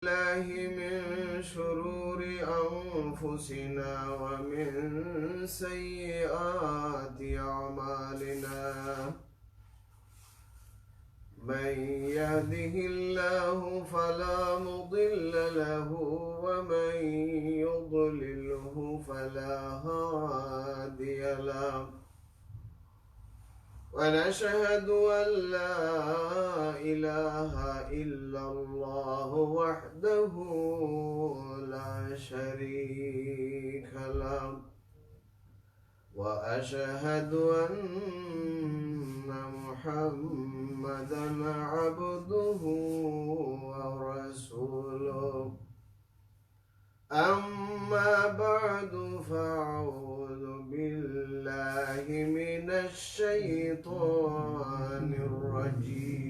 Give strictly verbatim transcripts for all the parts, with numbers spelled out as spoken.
بالله من شرور أنفسنا ومن سيئات أعمالنا. من يهده الله فلا مضل له ومن يضلله فلا هادي له. ونشهد أن لا إله إلا الله وحده لا شريك له. وأشهد أن محمدا عبده ورسوله. أما بعد، فأعوذ بالله من الشيطان الرجيم.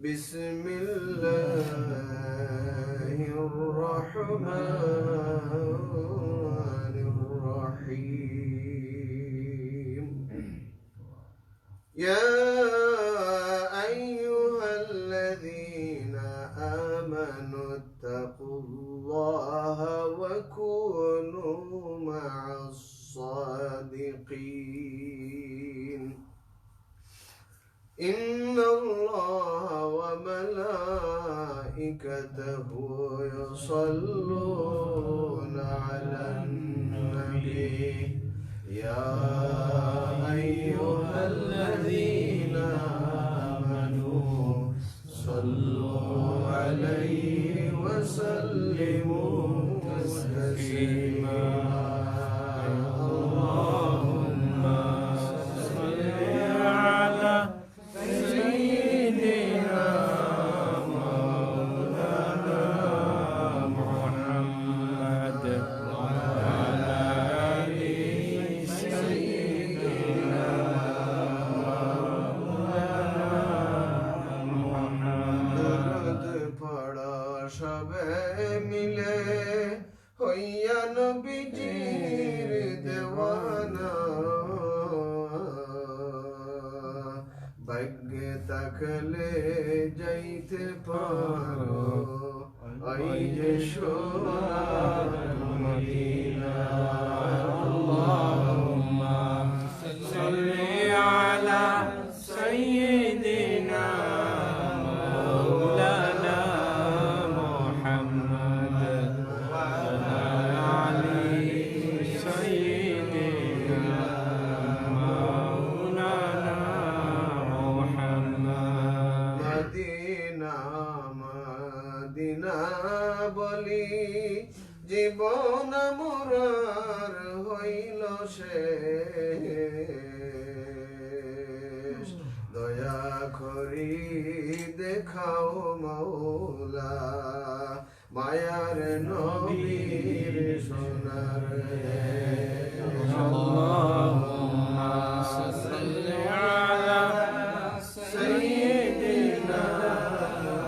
بسم الله الرحمن الرحيم. يا أيها الذين آمنوا اتقوا الله وكونوا مع الصادقين. إن الله وملائكته يصلون على النبي. يا أيها الذين آمنوا صلوا عليه وسلموا تسليما. اللهم صل على سيدنا مولانا محمد وعلى آل سيدنا مولانا محمد। درود পড়ো সবে মিলে হইয়া নবীজির দেওয়ানা, ভাগ্যে থাকলে যাইতে পারো ওই যে সোনার মদিনা। اللهم صل على سيدنا مولانا محمد وعلى آل سيدنا مولانا محمد। মদিনা, মদিনা বলি জীবন আমার হইল শেষ। দয়া করি দেখাও মাওলা, মায়ার নবীর সোনার দেশ। اللهم صل على سيدنا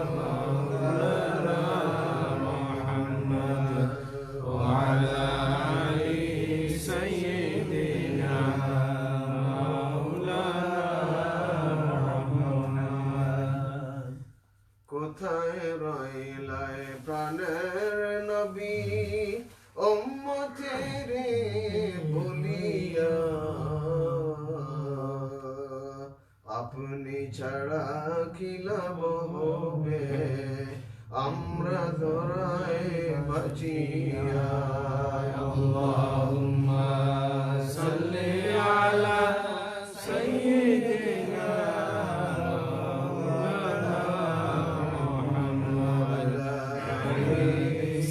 مولانا محمد وعلى آل سيدنا مولانا محمد। কোথায় রইলায় প্রাণের নবী, উম্মতেরে ভুলিয়া? আপনি ছাড়া কি লাভ হবে আমরা ধরায় বাঁচিয়া? اللهم صل على سيدنا مولانا محمد وعلى آل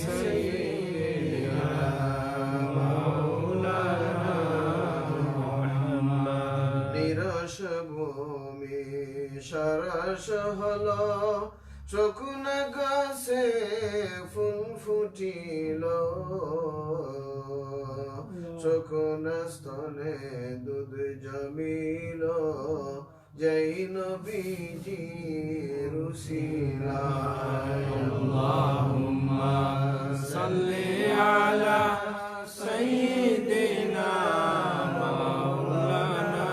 سيدنا مولانا محمد। নিরস ভূমি সরস হলো, শুকনা গাছে ফুল ফুটিল, শুকনা স্তনে দুধ জমিল, যেই নবীজির উসিলায়। اللهم صل على سيدنا مولانا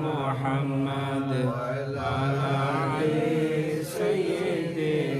محمد وعلى آل سيدنا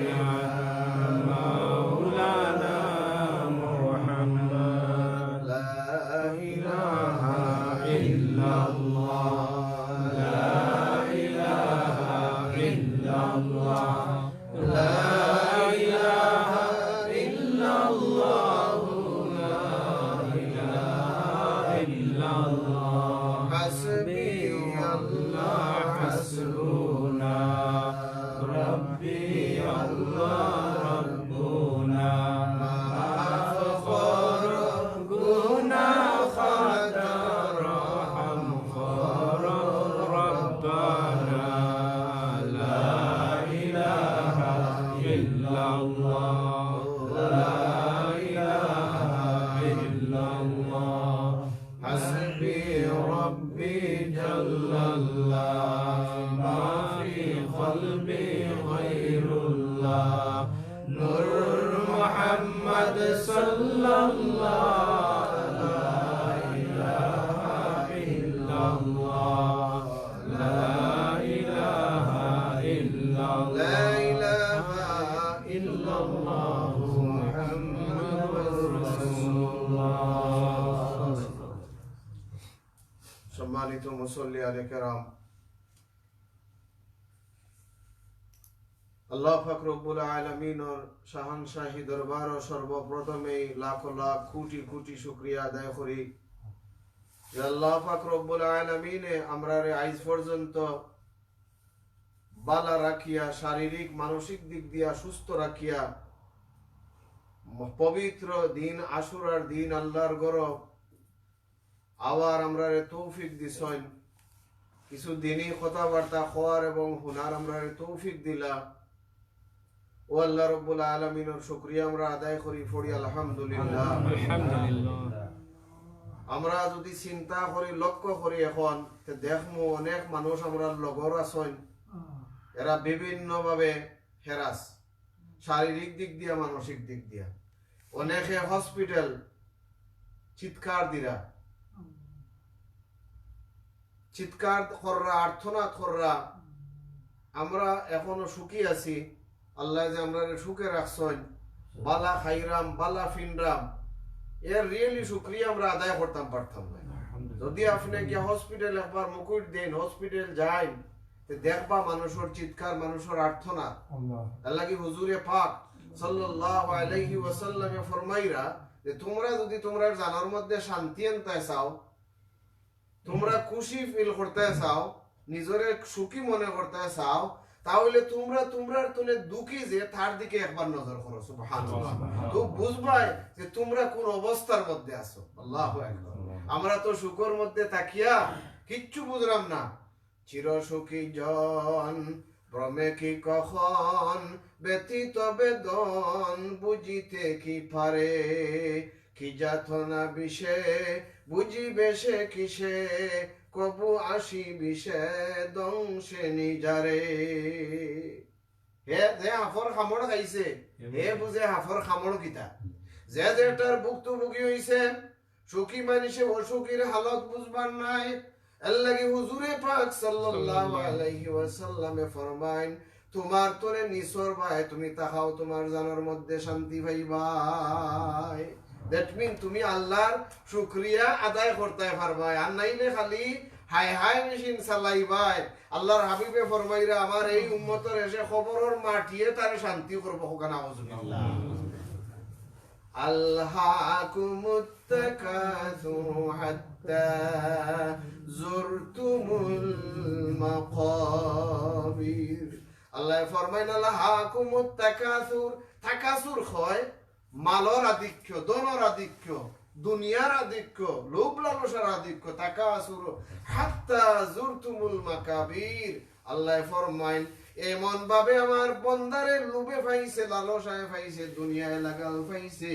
الله ربنا، معاف کر گناہ خطا، رحم کر ربنا. لا إله إلا الله، لا إله إلا الله. حسبي ربي جل الله، ما في قلبي غير الله. نور محمد صلى الله، لا إله إلا الله، لا إله إلا الله، لا إله إلا الله، محمد رسول الله. সম্মানিত মুসল্লিয়ানে কেরাম, আল্লাহ পাক রব্বুল আলামিনর শাহানশাহী দরবারো সর্বপ্রথমেই লাখ লাখ কোটি কোটি শুকরিয়া আদায় করি যে আল্লাহ পাক রব্বুল আলামিনে আমরারে আইজ পর্যন্ত বালা রাখিয়া, শারীরিক মানসিক দিক দিয়া সুস্থ রাখিয়া, ম-, পবিত্র দিন আশুরার দিন আল্লাহর ঘরো আবার আমরারে তৌফিক দিছইন, কিছু দিনই কথাবার্তা কওয়ার এবং হুনার আমরারে তৌফিক দিলা। ও আল্লাহ রব্বুল আলামিনর শুকরিয়া আমরা আদায় করি, পড়ি আলহামদুলিল্লাহ। আলহামদুলিল্লাহ। আমরা যদি চিন্তা করি, লক্ষ্য করি, এখন তে দেখমু অনেক মানুষ আমরার লগর আছইন, এরা বিভিন্নভাবে হেরাস, শারীরিক দিক দিয়া, মানসিক দিক দিয়া। অনেকে হসপিটাল চিৎকার দিরা, চিৎকার কররা, আর্তনাদ কররা। আমরা এখনো সুখী আছি, আল্লাহ যে আমরারে সুখে রাখছইন, বালা খাইরাম, বালা ফিনরাম, এর রিয়েলি শুকরিয়া আমরা আদায় করতাম পারতাম না। যদি আপনে গিয়া হসপিটাল একবার মুকুট দেন, হসপিটাল যাইন, তে দেখবা মানুষর চিৎকার, মানুষর আর্তনাদ। আল্লাহ। এর লাগি হুজুরে পাক সাল্লাল্লাহু আলাইহি ওয়াসাল্লামে ফরমাইরা যে তোমরা যদি তোমরার জানর মধ্যে শান্তি আনতে চাও, তোমরা খুশি ফিল করতে চাও, নিজরে সুখী মনে করতে চাও, তাহলে তোমরা তোমরার তুলে দুঃখী যে তার দিকে একবার নজর করো। সুবহানাল্লাহ। তো বুঝবায় যে তোমরা কোন অবস্থার মধ্যে আছো। আল্লাহু আকবার। আমরা তো সুখর মধ্যে থাকিয়া কিচ্ছু বুঝলাম না। চির সুখী জন ভ্রমে কি কখন, ব্যথিত বেদন বুঝিতে কি পারে। কি যাতনা বিষে বুঝিবে সে কিসে, কবু আসি বিষে ধ্বংসে নিজারে। হে যে হাফর কামড় খাইছে, হে বুঝে হাফর কামড় কিতা। যে যেটার ভুক্তভোগী হইছে, সুখী মানুষে অসুখীর হালত বুঝবার নাই। এর লাগি হুজুরে পাক সাল্লাল্লাহু আলাইহি ওয়াসাল্লামে ফরমাইন, তোমার তরে নিসর বায় তুমি তাকাও, তোমার জানর মধ্যে শান্তি পাইবায়। That mean তুমি আল্লাহর শুকরিয়া আদায় করতে পারবায়, আর নাইলে খালি হায় হায় মেশিন চালাইবায়। আল্লাহর হাবিবে ফরমাইরা, আমার এই উম্মতর এসে কবরর মাটিয়ে তারে শান্তি করবো। হোক নাউজুবিল্লাহ। আলহাকুমুত তাকাসুর হাত্তা যুরতুমুল মাকাবির। আল্লাহ ফরমাইন, আলহাকুমুত তাকাসুর। তাকাসুর হয় মালর আধিক্য, ধনর আধিক্য, দুনিয়ার আধিক্য, লোভ লালসার আধিক্য। তাকাসুর হাত্তা যুরতুমুল মাকাবির। আল্লাহ ফরমাইন, এমন ভাবে আমার বন্দারে লোভে পাইছে, লালসায় পাইছে, দুনিয়ায় লাগাল পাইছে,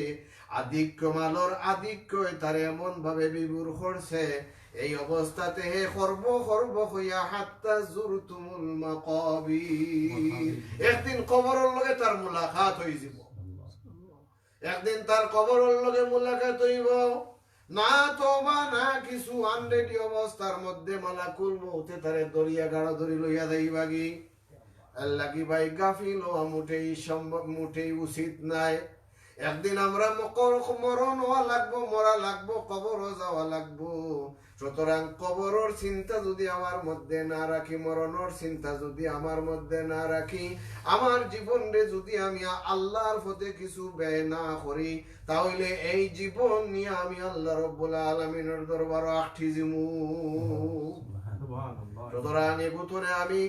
আধিক্য, মালর আধিক্য তারে এমন ভাবে বিভোর করছে, এই অবস্থাতে হে খরব খরব হইয়া হাত্তা যুরতুমুল মাকাবির। একদিন কবরর লগে তার মুলাকাত হয়ে যাব। একদিন তার কবরর লগে মুলাকাত হইব। না তওবা, না কিছু, আনরেডি অবস্থার মধ্যে মালাকুল মউতে তারে ধরিয়া গাড়া ধরি লইয়া যাইবাগি। এর লাগি ভাই গাফিল হওয়া মোটেই সম্ভব, মোটেই উচিত নাই। একদিন আমরা মকর-, মরণ হওয়া লাগবো, মরা লাগবো, কবরও যাওয়া লাগবো। সুতরাং কবরর চিন্তা যদি আমার মধ্যে না রাখি, মরণর চিন্তা যদি আমার মধ্যে না রাখি, আমার জীবনরে যদি আমি আল্লাহর পথে কিছু ব্যয় না করি, তাহলে এই জীবন নিয়া আমি আল্লাহ রব্বুল আলামিনর দরবারো আটকি যিমু। সুতরাং এগুতরে আমি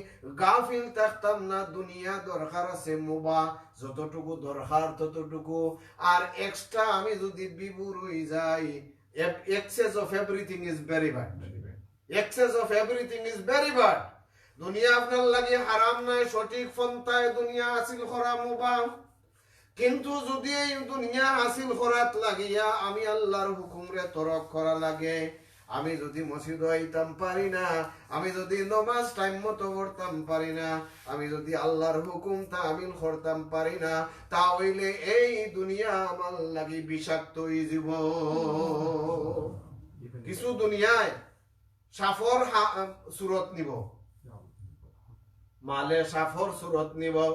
গাফিল থাকতাম না। দুনিয়া দরকার আছে মুবা, যতটুকু দরকার ততটুকু। আর এক্সট্রা আমি যদি বিভোর অই যাই, এব-, excess of everything is very bad। Excess of everything is very bad। দুনিয়া আপনার লাগি হারাম নায়, সঠিক পন্থায় দুনিয়া হাসিল করা মুবা। কিন্তু যদি এই দুনিয়া হাসিল করাত লাগিয়া আমি আল্লাহর হুকুমরে তরক করা লাগে, আমি যদি মসজিদো আইতাম পারি না, আমি যদি নমাজ টাইম মতো পড়তাম পারি না, আমি যদি আল্লাহর হুকুম তামিল করতাম পারি না, তা অইলে এই দুনিয়া আমার লাগি বিষাক্ত অই যিবো। কিছু দুনিয়ায় সাপর হা-, সুরত নিবো, মালে সাপর সুরত নিবো।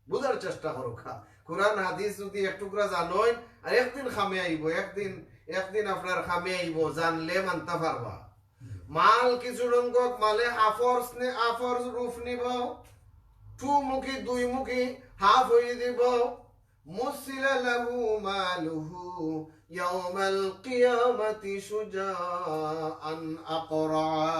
বুঝার চেষ্টা করউক্কা। কুরআন হাদিস যদি এক টুকরা জানইন, আর একদিন কামে আইবো, একদিন, একদিন আপনার কামে আইবো, জানলে মানতা পারবা। মাল কিছু সংখ্যক মালে হাফর স্নে-, হাফর রূপ নিবো, টু মুখী, দুই মুখী, হাফ অই যিবো। مثل له ماله يوم القيامة شجاعا أقرعا।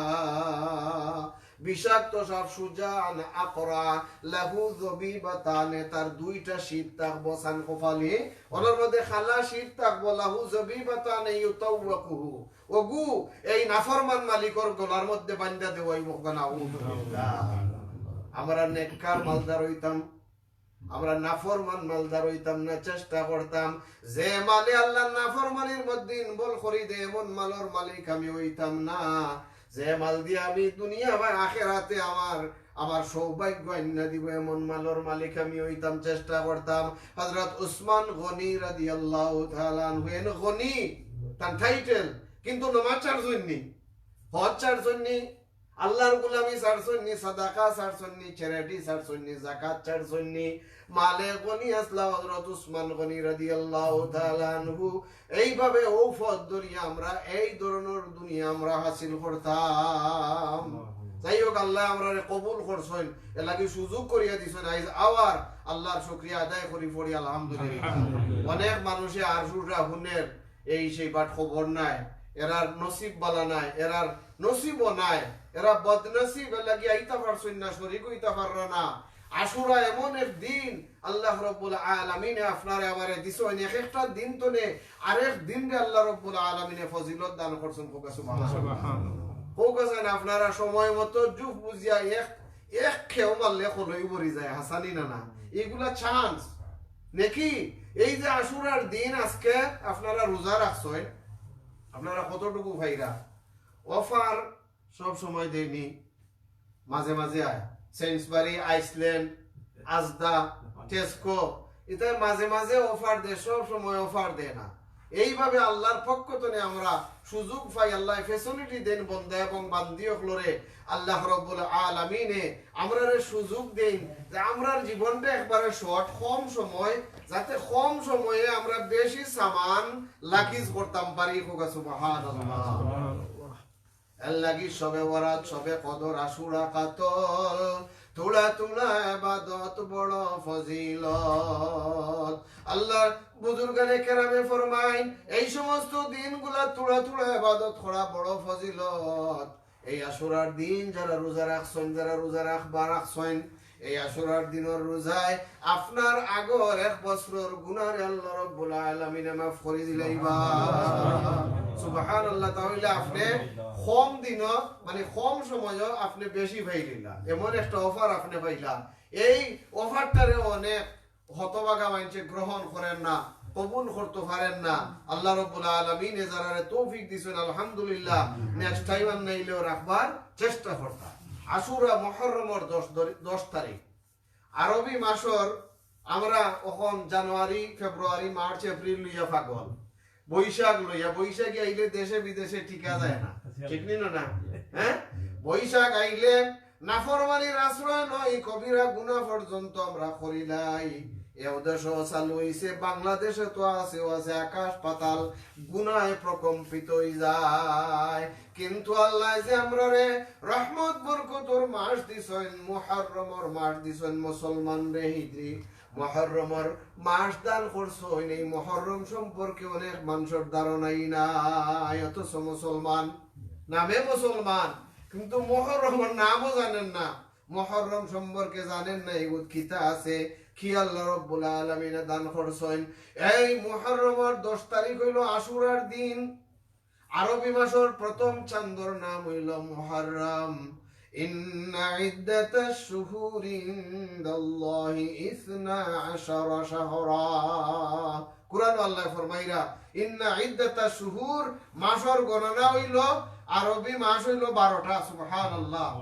বিষাক্ত সাপ شجاعا أقرعا، লাহু জবিবাতানে, তার দুইটা শির থাকবো সান কপালি, ওনার মধ্যে কালা শির থাকবো, লাহু জবিবাতানে ইউতাওয়াকুহু। ওগু এই নাফরমান মালিকর গলার মধ্যে বান্ধা দেওয়া অইবো, নাউজুবিল্লাহ। আমরা নেককার মালদার অইতাম, আমরা নাফরমান মালদার অইতাম না, চেষ্টা করতাম যে মালে আল্লাহর নাফরমানির মধ্যে ইনভলভ করি দেয়, এমন মালর মালিক আমি অইতাম না। যে মাল দিয়া আমি দুনিয়া বা আখেরাতে আমার, আমার সৌভাগ্য আইন্না দিবো, এমন মালর মালিক আমি অইতাম, চেষ্টা করতাম। হযরত উসমান গনি রাদিয়াল্লাহু তাআলা আনহু, এন গনি তান টাইটেল, কিন্তু নমাজ ছাড়ছইন নি, হজ ছাড়ছইন নি, আল্লাহর গুলামি ছাড়ছইন নি, সাদাকা ছাড়ছইন নি, চ্যারিটি ছাড়ছইন নি, যাকাত ছাড়ছইন নি। মালে গনি আছলা হযরত উসমান গনি রাদিয়াল্লাহু তাআলা আনহু। এইভাবে অউ পথ ধরিয়া আমরা এই ধরনর দুনিয়া আমরা হাসিল করতাম। যাই হোক, আল্লায় আমরারে কবুল করছইন, এর লাগি সুযোগ করিয়া দিছইন। আইজ আবার আল্লাহর শুকরিয়া আদায় করি পড়ি আলহামদুলিল্লাহ। অনেক মানুষে আশুরা হুনের, এই সেই, but খবর নাই, এরার নসিব বালা নাই, এরার নসিবও নাই, এরা বদনসিব, এর লাগি আইতা পারছইন না, শরিক অইতা পাররা না। আশুরা এমন এক দিন আল্লাহ রব্বুল আলামিনে আপনারে আমারে দিছইন, এক একটা দিন তনে আরেক দিনরে আল্লাহ রব্বুল আলামিনে ফজিলত দান করছইন। কউক্কা সুবহানাল্লাহ। সুবহানাল্লাহ। কউক্কা যেন আপনারা সময় মতো জুফ বুঝিয়া এক, এক খেও মারলে কলই ভরি যায়, হাছানি না না? এগুলা চান্স। নাকি এই যে আশুরার দিন আজকে আপনারা রোজা রাখছইন, আপনারা কতটুকু পাইরা? অফার সব সময় দেয়নি, মাঝে মাঝে আয়। সেন্সবারি, আইসল্যান্ড, আজদা, টেস্কো, ইতায় মাঝে মাঝে অফার দেয়, সব সময় অফার দেয় না। এইভাবে আল্লাহর পক্ষ তনে আমরা সুযোগ পাই, আল্লায় ফেসিলিটি দেন বন্দা এবং বান্দি অকলরে। আল্লাহ রব্বুল আলামিনে আমরারে সুযোগ দেন যে আমরার জীবনটা একবারে শর্ট, কম সময়, যাতে কম সময়ে আমরা বেশি সামান লাকিজ করতাম পারি। কউক্কা সুবহানাল্লাহ। এর লাগি শবে বরাত, শবে কদর, আশুরা, কাতল, থুড়া থুড়া ইবাদত বড় ফজিলত। আল্লাহর বুজুর্গানে কেরামে ফরমাইন, এই সমস্ত দিনগুলা থুড়া থুড়া ইবাদত করা বড় ফজিলত। এই আশুরার দিন যারা রোজা রাখছইন, যারা রোজা রাখবা রাখছইন, এই আশুরার দিনর রোজায় আপনার আগর এক বছরর গুনারে আল্লাহ রব্বুল আলামিনে মাফ করি দিলাইবা। সুবহানাল্লাহ। তাহলে আপনে কম দিন, মানে কম সময়ও আপনে বেশি পাইলিলা, এমন একটা অফার আপনে পাইলা। এই অফারটারে অনেক হতভাগা মানষে গ্রহণ করেন না, কবুল করতে পারেন না। আল্লাহ রব্বুল আলামিনে যারারে তৌফিক দিছইন, আলহামদুলিল্লাহ, নেক্সট টাইম আর নাইলেও রাখবার চেষ্টা করতা। আশুরা মুহররমর দশ দরি-, দশ তারিখ। আরবি মাসর আমরা অখন জানুয়ারি, ফেব্রুয়ারি, মার্চ, এপ্রিল লইয়া পাগল। বৈশাখ লইয়া, বৈশাখী আইলে দেশে বিদেশে টিকা যায় না। ঠিক নি না, না? হ্যাঁ? বৈশাখ আইলে নাফরমানির আশ্রয় লই, কবিরা গুনাহ পর্যন্ত আমরা করিলাই। এও দেশও চালু অইছে, বাংলাদেশে তো আছে, ও আছে, আকাশ পাতাল গুনায় প্রকম্পিত অই যায়। কিন্তু আল্লায় যে আমরারে রহমত বরকতর মাস দিছইন, মুহররমর মাস দিছইন, মুসলমানরে হিজরি মুহররমর মাস দান করছইন, এই মুহররম সম্পর্কে অনেক মানষর ধারণাই নাই, অথচ মুসলমান, নামে মুসলমান, কিন্তু মুহররমর নামও জানইন না, মুহররম সম্পর্কে জানইন না, এগুত কিতা আছে, কি আল্লাহ রব্বুল আলামিনে দান করছইন। এই মুহররমর দশ তারিখ অইলো আশুরার দিন। আরবি মাসর প্রথম চান্দর নাম অইলো মুহররম। ইন্না ইদ্দাতাশ শুহুরি ইনদাল্লাহি ইসনা আশারা শাহরা। কুরআনো আল্লায় ফরমাইরা, ইন্না ইদ্দাতাশ শুহুর, মাসর গণনা অইলো, আরবি মাস অইলো বারোটা। সুবহানাল্লাহ।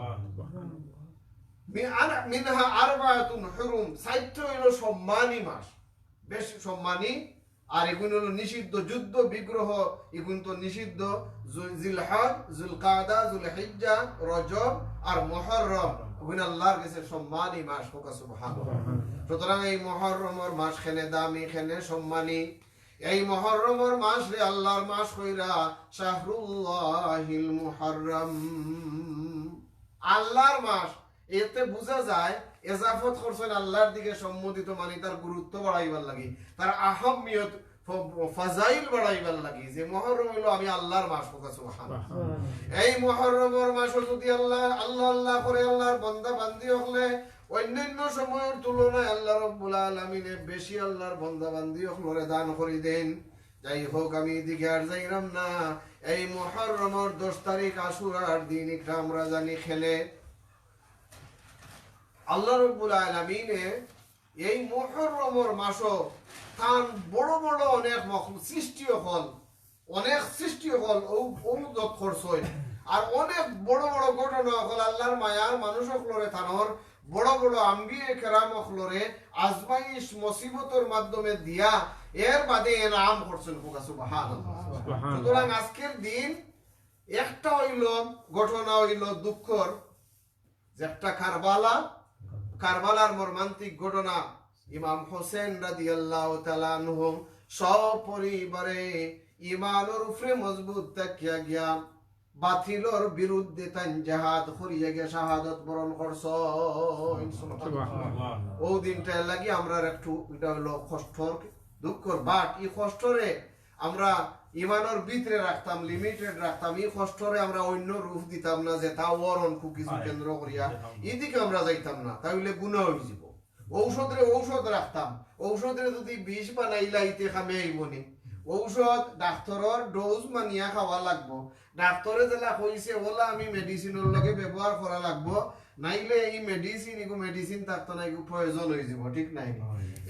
মি-, আন-, মিনহা আরবাতুন হুরুম, চাইরটা অইলো সম্মানী মাস, বেশ সম্মানী। আর এগুন অইলো নিষিদ্ধ, যুদ্ধ বিগ্রহ, এগুন তো নিষিদ্ধ। জু-, জিলহজ, জুলকাদা, জুলহিজ্জা, রজব আর মুহররম, এগুন আল্লাহর গেছে সম্মানী মাস। কউক্কা সুবহানাল্লাহ। সুতরাং এই মুহররমর মাস কেনে দামি, কেনে সম্মানী। এই মুহররমর মাসরে আল্লাহর মাস কইরা, শাহরুল্লাহিল মুহররম, আল্লাহর মাস। এতে বুঝা যায় এজাফত করছইন আল্লাহর দিকে সম্মোদিত, মানে তার গুরুত্ব বাড়াইবার লাগি, তার আহমিয়ত, ফ-, ফাজাইল বাড়াইবার লাগি, যে মুহররম অইলো আমি আল্লাহর মাস। কউক্কা সুবহানাল্লাহ। এই মুহররমর মাসও যদি আল্লাহ, আল্লাহ, আল্লাহ করে আল্লাহর বান্দা বান্দি অকলে অন্যান্য সময়র তুলনায় আল্লাহ রব্বুল আলামিনে বেশি আল্লাহর বান্দা বান্দি অকলরে দান করি দেইন। যাই হোক, আমি এদিকে আর যাইরাম না। এই মুহররমর দশ তারিখ আশুরার দিন, ইটা আমরা জানি কেনে। আল্লাহ রব্বুল আলামিনে এই মুহররমর মাসও তান বড় বড় অনেক মখলুক, সৃষ্টি অকল, অনেক সৃষ্টি অকল ও, ও জত করছইন। আর অনেক বড় বড় ঘটনা অকল, আল্লাহর মায়ার মানুষ অকলরে, তানর বড় বড় আম্বিয়ে কেরাম অকলরে আজমাইশ মুসিবতর মাধ্যমে দিয়া এর বাদে এনাম করছইন। কউক্কা সুবহানাল্লাহ। সুবহানাল্লাহ। সুতরাং আজকের দিন একটা অইলো, ঘটনা অইলো দুঃখর, যে একটা কারবালা, কারবালার মর্মান্তিক ঘটনা, ইমাম হোসেন রাদিয়াল্লাহু তাআলা আনহু সপরিবারে ইমানর উপরে মজবুত থাকিয়া গিয়া বাতিলর বিরুদ্ধে তাইন জেহাদ করিয়া গিয়া শাহাদত বরণ করছইন। সুবহানাল্লাহ। ও দিনটা লাগি আমরার একটু, ইটা অইলো কষ্টর, দুঃখর, but ই কষ্টরে আমরা ইমানর ভিতরে রাখতাম, limited রাখতাম, ই কষ্টরে আমরা অন্য রূপ দিতাম না, যেটা অরণ কুকিজ কেন্দ্র করিয়া, ইদিকে আমরা যাইতাম না, তাইলে গুনাহ অইযিবো। ঔষধরে ঔষধ রাখতাম, ঔষধরে যদি বিষ বানাইলা, ইতে কামে আইবো নি? ঔষধ ডাক্তরর dose মানিয়া খাওয়া লাগবো। ডাক্তরে যেলা কইছে, ওলা আমি medicineর লগে ব্যবহার করা লাগবো, নাইলে ই medicine, ইগু medicine থাকতো না, ইগু poison অইযিবো, ঠিক নাই?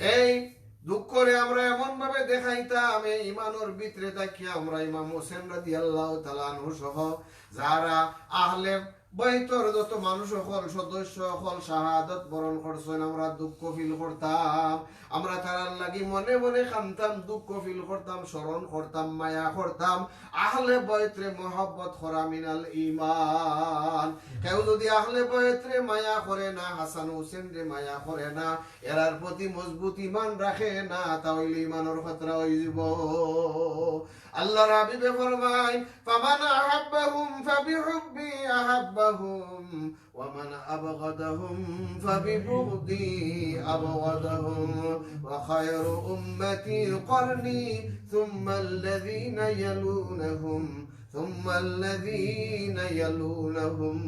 এই দুঃখরে আমরা এমন ভাবে দেখাইতাম, এই ইমানর ভিতরে থাকিয়া আমরা ইমাম হোসেন রাদিয়াল্লাহু তাআলা আনহু সহ যারা আহলে বাইতর যত মানুষ অকল, সদস্য অকল শাহাদত বরণ করছইন, আমরা দুঃখ feel করতাম, আমরা তারার লাগি মনে মনে কানতাম, দুঃখ feel করতাম, স্মরণ করতাম, মায়া করতাম। আহলে বাইতরে মহব্বত করা মিনাল ইমান। কেউ যদি আহলে বাইতরে মায়া করে না, হাসান হোসেনরে মায়া করে না, এরার প্রতি মজবুত ইমান রাখে না, তাইলে ইমানর খতরা অইযিবো। আল্লাহর হাবিবে ফরমাইন, "ফামান আহাব্বাহুম ফাবিহুব্বি আহাব্বাহুম, ওয়া মান আবগাদাহুম ফাবিবুগদি আবগাদাহুম, ওয়া খায়রু উম্মতি কারনি, সুম্মাল্লাযীনা ইয়ালুনাহুম, সুম্মাল্লাযীনা ইয়ালুনাহুম।"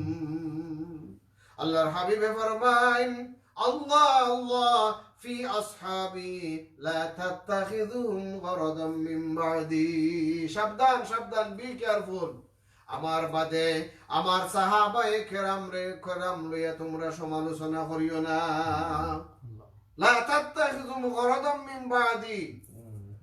আল্লাহর হাবিবে ফরমাইন, "আল্লাহ, আল্লাহ, ফি আসহাবি, লা তাত্তাখিযুহুম গারাদাম মিন বাদি।" সাবধান, সাবধান, be careful। আমার বাদে আমার সাহাবায়ে কেরামরে, কেরাম লইয়া তোমরা সমালোচনা করিও না। লা তাত্তাখিযুহুম গারাদাম মিন বাদি।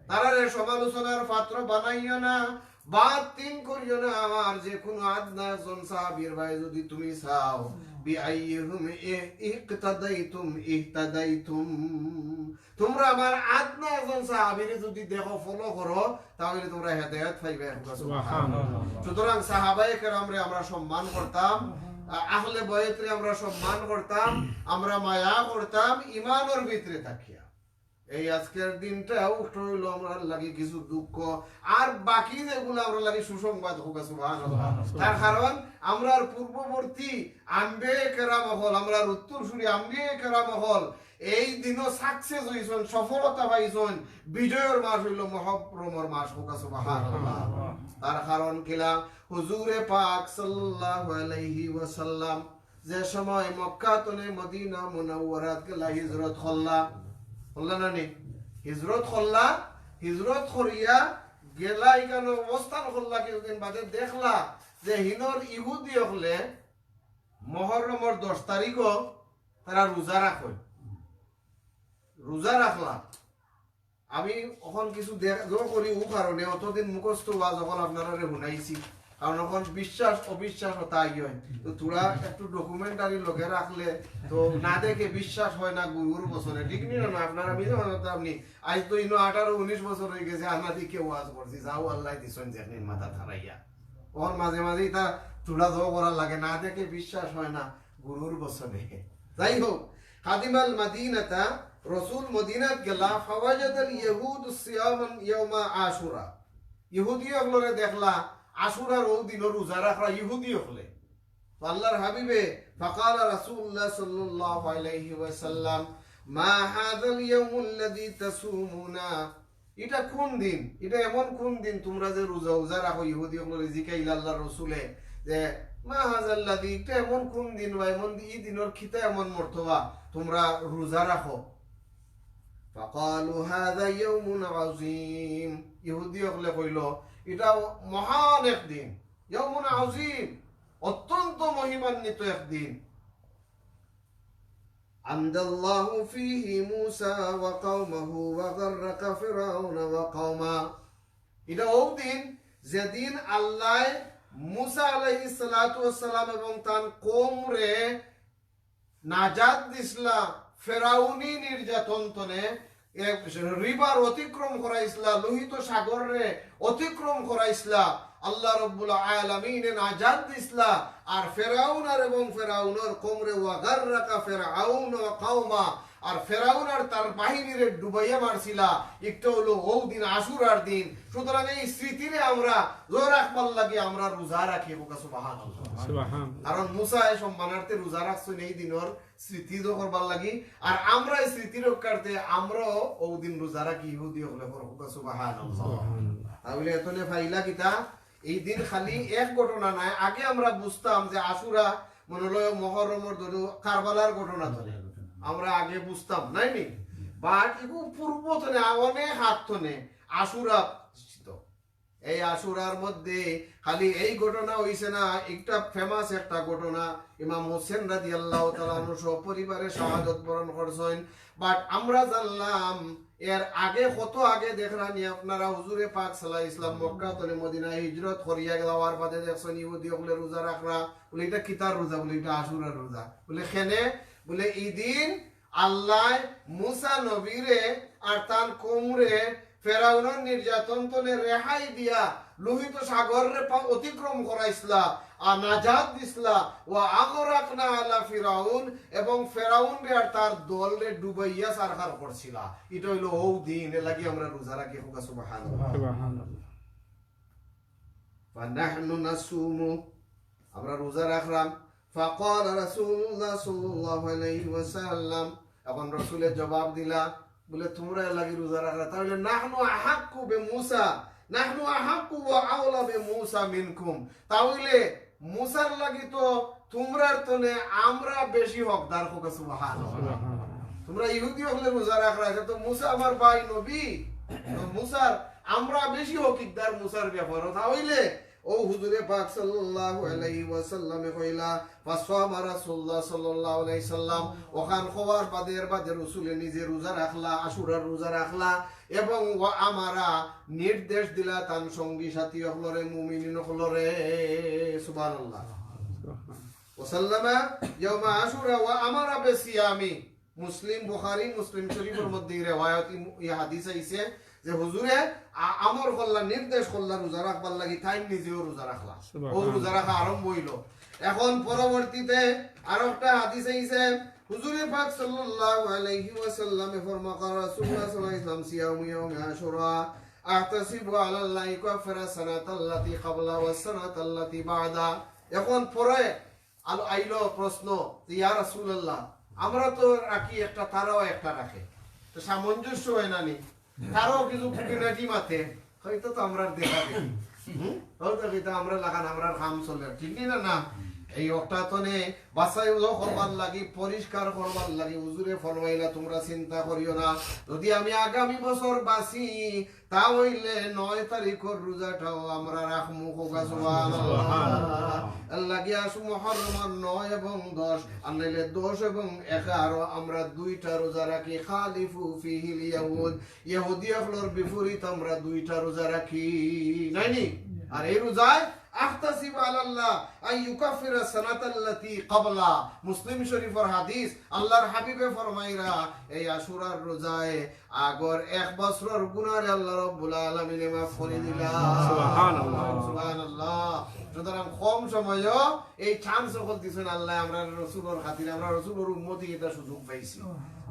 তারারে সমালোচনার পাত্র বানাইও না। বাদ তিন করিও না আমার যে কোনো আদনা একজন সাহাবীর বায় যদি তুমি চাও, বিআইয়িহিম ই-, ইক্তাদাইতুম ইহতাদাইতুম। তোমরা আমার আদনা একজন সাহাবীরে যদি দেখো, follow করো, তাইলে তোমরা হেদায়েত পাইবে। সুবহানাল্লাহ। সুতরাং সাহাবায়ে কেরামরে আমরা সম্মান করতাম, আ-, আহলে বায়তরে আমরা সম্মান করতাম, আমরা মায়া করতাম ইমানর ভিতরে থাকিয়া। এই আজকের দিনটা উক্ত হইল আমরার লাগি কিছু দুঃখ, আর বাকি যেগুলা আমরার লাগি সুসংবাদ। কউক্কা সুবহানাল্লাহ। তার কারণ আমরার পূর্ববর্তী আম্বিয়ায়ে কেরাম অকল, আমরার উত্তরসূরি আম্বিয়ায়ে কেরাম অকল এই দিনও success হইছইন, সফলতা পাইছইন। বিজয়র মাস হইল মহরমর মাস। কউক্কা সুবহানাল্লাহ। তার কারণ কিলা? হুজুরে পাক সাল্লাল্লাহু আলাইহি ওয়াসাল্লাম যে সময় মক্কা তনে মদিনা মুনাওয়ারাত গেলা হিজরত করলা, করলা না নি? হিজরত করলা, হিজরত করিয়া গেলা, ইখানো অবস্থান করলা, কিছুদিন বাদে দেখলা যে হিনর ইহুদি অকলে মহরমর দশ তারিখও তারা রোজা রাখইন, রোজা রাখলা। আমি অখন কিছু দেখ-, জোর করি ও কারণে অতদিন মুখস্থ ওয়াজ অকল আপনারারে হুনাইছি, কারণ অখন বিশ্বাস অবিশ্বাস অতা আইয়ে। তো থুড়া একটু documentary লগে রাখলে তো না দেখে বিশ্বাস হয় না গুরুর বচনে, ঠিক নি না? আপনারা মিছা মাততা আপনি, আইজ তো ইনো আঠারো উনিশ বছর হই গেছে, আনা দিকে ওয়াজ করছি, যাও আল্লায় দিছইন যেখানে মাথা থারাইয়া। অখন মাঝে মাঝে ইতা থুড়া জোর করা লাগে, না দেখে বিশ্বাস হয় না গুরুর বচনে। যাই হোক, কাদিমাল মাদিনাতা, রসুল মদিনাত গেলা, ফাওয়াজাদাল ইয়াহুদু সিয়ামান ইয়াউমা আশুরা। ইহুদি অকলরে দেখলা আশুরার অউ দিনও রোজা রাখরা ইহুদি অকলে। তো আল্লাহর হাবিবে, ফাকালা রাসূলুল্লাহ সাল্লাল্লাহু আলাইহি ওয়াসাল্লাম, মা হাযাল ইয়াউমুল্লাযী তাসুমুনা, ইটা কুন দিন? ইটা এমন কুন দিন তুমরা যে রোজা, রোজা রাখো? ইহুদি অকলরে জিকাইলা আল্লাহর রসুলে যে, মা হাযাল্লাযী, ইটা এমন কুন দিন বা এমন দি-, ই দিনর কিতা এমন মর্তবা তুমরা রোজা রাখো? ফাকালু, হাযা ইয়াউমুন আযীম। ইহুদি অকলে কইল, ইটা মহান এক দিন, ইয়াউমুন আযীম, অত্যন্ত মহিমান্বিত এক দিন। আনজাল্লাহু ফীহি মূসা ওয়া কাওমাহু ওয়া গাররাকা ফিরআউনা ওয়া কাওমা। ইটা অউ দিন যেদিন আল্লায় মূসা আলাইহিস সালাতু ওয়াস সালাম এবং তান কওমরে নাজাত দিছলা ফেরাউনি নির্যাতন তনে, এক river অতিক্রম করাইছলা, লোহিত সাগররে অতিক্রম করাইছলা, আল্লাহ রব্বুল আলামিনে নাজাত দিছলা, আর ফেরাউন আর এবং ফেরাউনর কওমরে, ওয়া গাররাকা ফিরআউন ওয়া কাওমা, আর ফেরাউন আর তার বাহিনীরে ডুবাইয়া মারছিলা। একটা অইলো অউ দিন আশুরার দিন। সুতরাং এই স্মৃতিরে আমরা ধরে রাখবার লাগি আমরা রোজা রাখি। কউক্কা সুবহানাল্লাহ। সুবহান। কারণ মূসায় সম্মানার্থে রোজা রাখছইন এই দিনর স্মৃতি তো করবার লাগি, আর আমরা এই স্মৃতি রক্ষার্থে আমরাও অউ দিন রোজা রাখি, ইহুদি অকলে করে। কউক্কা সুবহানাল্লাহ। সুবহানাল্লাহ। তাইলে এতনে পাইলা কিতা? এই দিন খালি এক ঘটনা নায়। আগে আমরা বুঝতাম যে আশুরা মনে লয় মহরমর ধরো কারবালার ঘটনা ধরে। আমরা আগে বুঝতাম, নায় নি? But ইগু পূর্ব তনে, অনেক আগ তনে আশুরা সৃষ্টি। এই আশুরার মধ্যে খালি এই ঘটনা হইছে না, একটা famous একটা ঘটনা, ইমাম হোসেন রাদিয়াল্লাহু তাআলা আনহু সপরিবারে শাহাদত বরণ করছইন। But আমরা জানলাম এর আগে, কত আগে দেখরা নি আপনারা, হুজুরে পাক সাল্লাল্লাহু আলাইহি ওয়াসাল্লাম মক্কা তনে মদিনায় হিজরত করিয়া যাওয়ার বাদে দেখছইন ইহুদি অকলে রোজা রাখরা, বলে, "ইটা কিতার রোজা?" বলে, "ইটা আশুরার রোজা।" বলে, "কেনে?" বলে, "ই দিন আল্লায় মূসা নবীরে আর তান কওমরে ফেরাউনর নির্যাতন তনে রেহাই দিয়া লোহিত সাগররে পা-, অতিক্রম করাইছলা, আর নাজাত দিছলা, ওয়া আগরাকনা আলা ফিরাউন, এবং ফেরাউনরে আর তার দলরে ডুবাইয়া ছারখার করছিলা।" ইটা অইলো অউ দিন, এর লাগি আমরা রোজা রাখি। কউক্কা সুবহানাল্লাহ। সুবহানাল্লাহ। ফানাহনু নাসুমু, আমরা রোজা রাখলাম। ফাকালা রাসূলুল্লাহ সাল্লাল্লাহু আলাইহি ওয়াসাল্লাম, এখন রসুলে জবাব দিলা, বলে, "তুমরা এর লাগি রোজা রাখরা, তাইলে নাহনু আহাক্কু বে মূসা, নাহনু আহাক্কু ওয়া আওলা বে মূসা মিনকুম।" তাইলে মূসার লাগি তো তুমরার তনে আমরা বেশি হকদার। কউক্কা সুবহানাল্লাহ। সুবহানাল্লাহ। তুমরা ইহুদি অকলে রোজা রাখরা, ইটা তো মূসা আমার ভাই নবী, তো মূসার আমরা বেশি হকদার মূসার ব্যাপারে। তাইলে অউ হুজুরে পাক সাল্লাল্লাহু আলাইহি ওয়াসাল্লামে কইলা, ফাসামা রাসূলুল্লাহ সাল্লাল্লাহু আলাইহি ওয়াসাল্লাম, অখান কওয়ার বাদে, এর বাদে রসুলে নিজে রোজা রাখলা, আশুরার রোজা রাখলা, এবং ওয়া আমারা, নির্দেশ দিলা তান সঙ্গী সাথী অকলরে, মুমিনিন অকলরে। সুবহানাল্লাহ। ওয়া সাল্লামা ইয়াউমা আশুরা ওয়া আমারা বিসিয়ামি। মুসলিম, বুখারী, মুসলিম শরীফর মধ্যে ই রেওয়ায়ত, ই, ই হাদিস আইছে যে হুজুরে আ-, আমর করলা, নির্দেশ করলা রোজা রাখবার লাগি, তাইন নিজেও রোজা রাখলা। সুবহানাল্লাহ। অউ রোজা রাখা আরম্ভ অইলো। এখন পরবর্তীতে আরো একটা হাদিস আইছে, হুজুরে পাক সাল্লাল্লাহু আলাইহি ওয়াসাল্লামে ফরমা, قال رسول الله صلى الله عليه وسلم: صيام يوم عاشوراء أحتسب على الله أن يكفر السنة التي قبله والسنة التي بعده। এখন পরে আল-, আইলো প্রশ্ন যে, "ইয়া রাসূলুল্লাহ, আমরা তো রাখি একটা, তারাও একটা রাখে, তো সামঞ্জস্য হয় না নি? তারাও কিছু খুঁটিনাটি মাতে, হয়তো তো আমরা দেখা দেখি।" হুম? হয়তো কিন্তু আমরা লাগান, আমরার কাম চলে, ঠিক নি না? না, এই অকটা তো নে বাছাইও করবার লাগি, পরিষ্কার করবার লাগি হুজুরে ফরমাইলা, "তোমরা চিন্তা করিও না, যদি আমি আগামী বছর বাঁচি, তা হইলে নয় তারিখর রোজাটাও আমরা রাখমু।" কউক্কা সুবহানাল্লাহ। সুবহানাল্লাহ। এর লাগি আসু মুহররমর নয় এবং দশ, আর নাইলে দশ এবং এগারো আমরা দুইটা রোজা রাখি। খালিফু ফিহিল ইয়াহুদ, ইহুদি অকলর বিপরীত আমরা দুইটা রোজা রাখি, নায়নি? আর এই রোজায় আহতাসিব আলাল্লাহ আন ইউকাফিরা সানাতাল্লাতি ক্বাবলা। মুসলিম শরীফর হাদিস, আল্লাহর হাবিবে ফরমাইরা, এই আশুরার রোজায় আগর এক বছরর গুনারে আল্লাহ রাব্বুল আলামিনে মাফ করি দিলা। সুবহানাল্লাহ। সুবহানাল্লাহ। সুতরাং কম সময়ও এই chance অকল দিছইন আল্লাহ, আমরা রসুলর খাতিরে, আমরা রসুলর উম্মতি এটা সুযোগ পাইছি।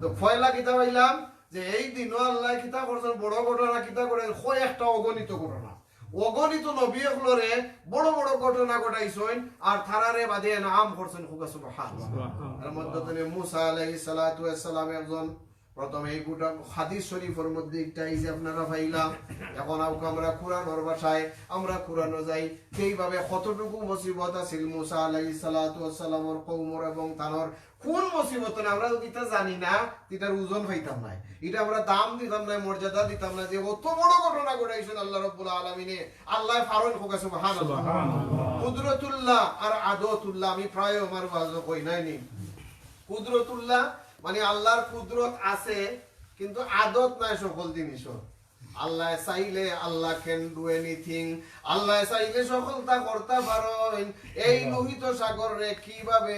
তো পয়লা কিতা পাইলাম যে এই দিনও আল্লাহ কিতা করছইন, বড় ঘটনা কিতা করে, কয় একটা অগণিত ঘটনা। অগণিত নবী অকলরে বড় বড় ঘটনা ঘটাইছইন, আর তারারে বাদে এনাম করছইন। কউক্কা সুবহানাল্লাহ। সুবহানাল্লাহ। এর মধ্যে তনে মুসা আলাইহিস সালাতু ওয়াস সালাম একজন। প্রথমে এই গোটা হাদিস শরীফর মধ্যে একটা এই যে আপনারা পাইলা, এখন আউক্কা আমরা কোরআনর ভাষায়, আমরা কোরআনো যাই, সেইভাবে কতটুকু মুসিবত আছিল মুসা আলাইহিস সালাতু ওয়াস সালামর কওমর এবং তানর কোন মুসিবত না, আমরা যদি ইটা জানি না, ইটার ওজন পাইতাম না, ইটা আমরা দাম দিতাম না, মর্যাদা দিতাম না, যে অত বড় ঘটনা ঘটাইছইন আল্লাহ রাব্বুল আলামিনে। আল্লাহ পারইন, কউক্কা সুবহানাল্লাহ। সুবহানাল্লাহ। কুদরতুল্লাহ আর আদতুল্লাহ, আমি প্রায় আমার ওয়াজো কই, নায়নি? কুদরতুল্লাহ মানে আল্লাহর কুদরত আছে, কিন্তু আদত নাই সকল জিনিসর। আল্লাহ চাইলে, আল্লাহ can do anything, আল্লাহ চাইলে সকলতা করতা পারইন। এই লোহিত সাগররে কিভাবে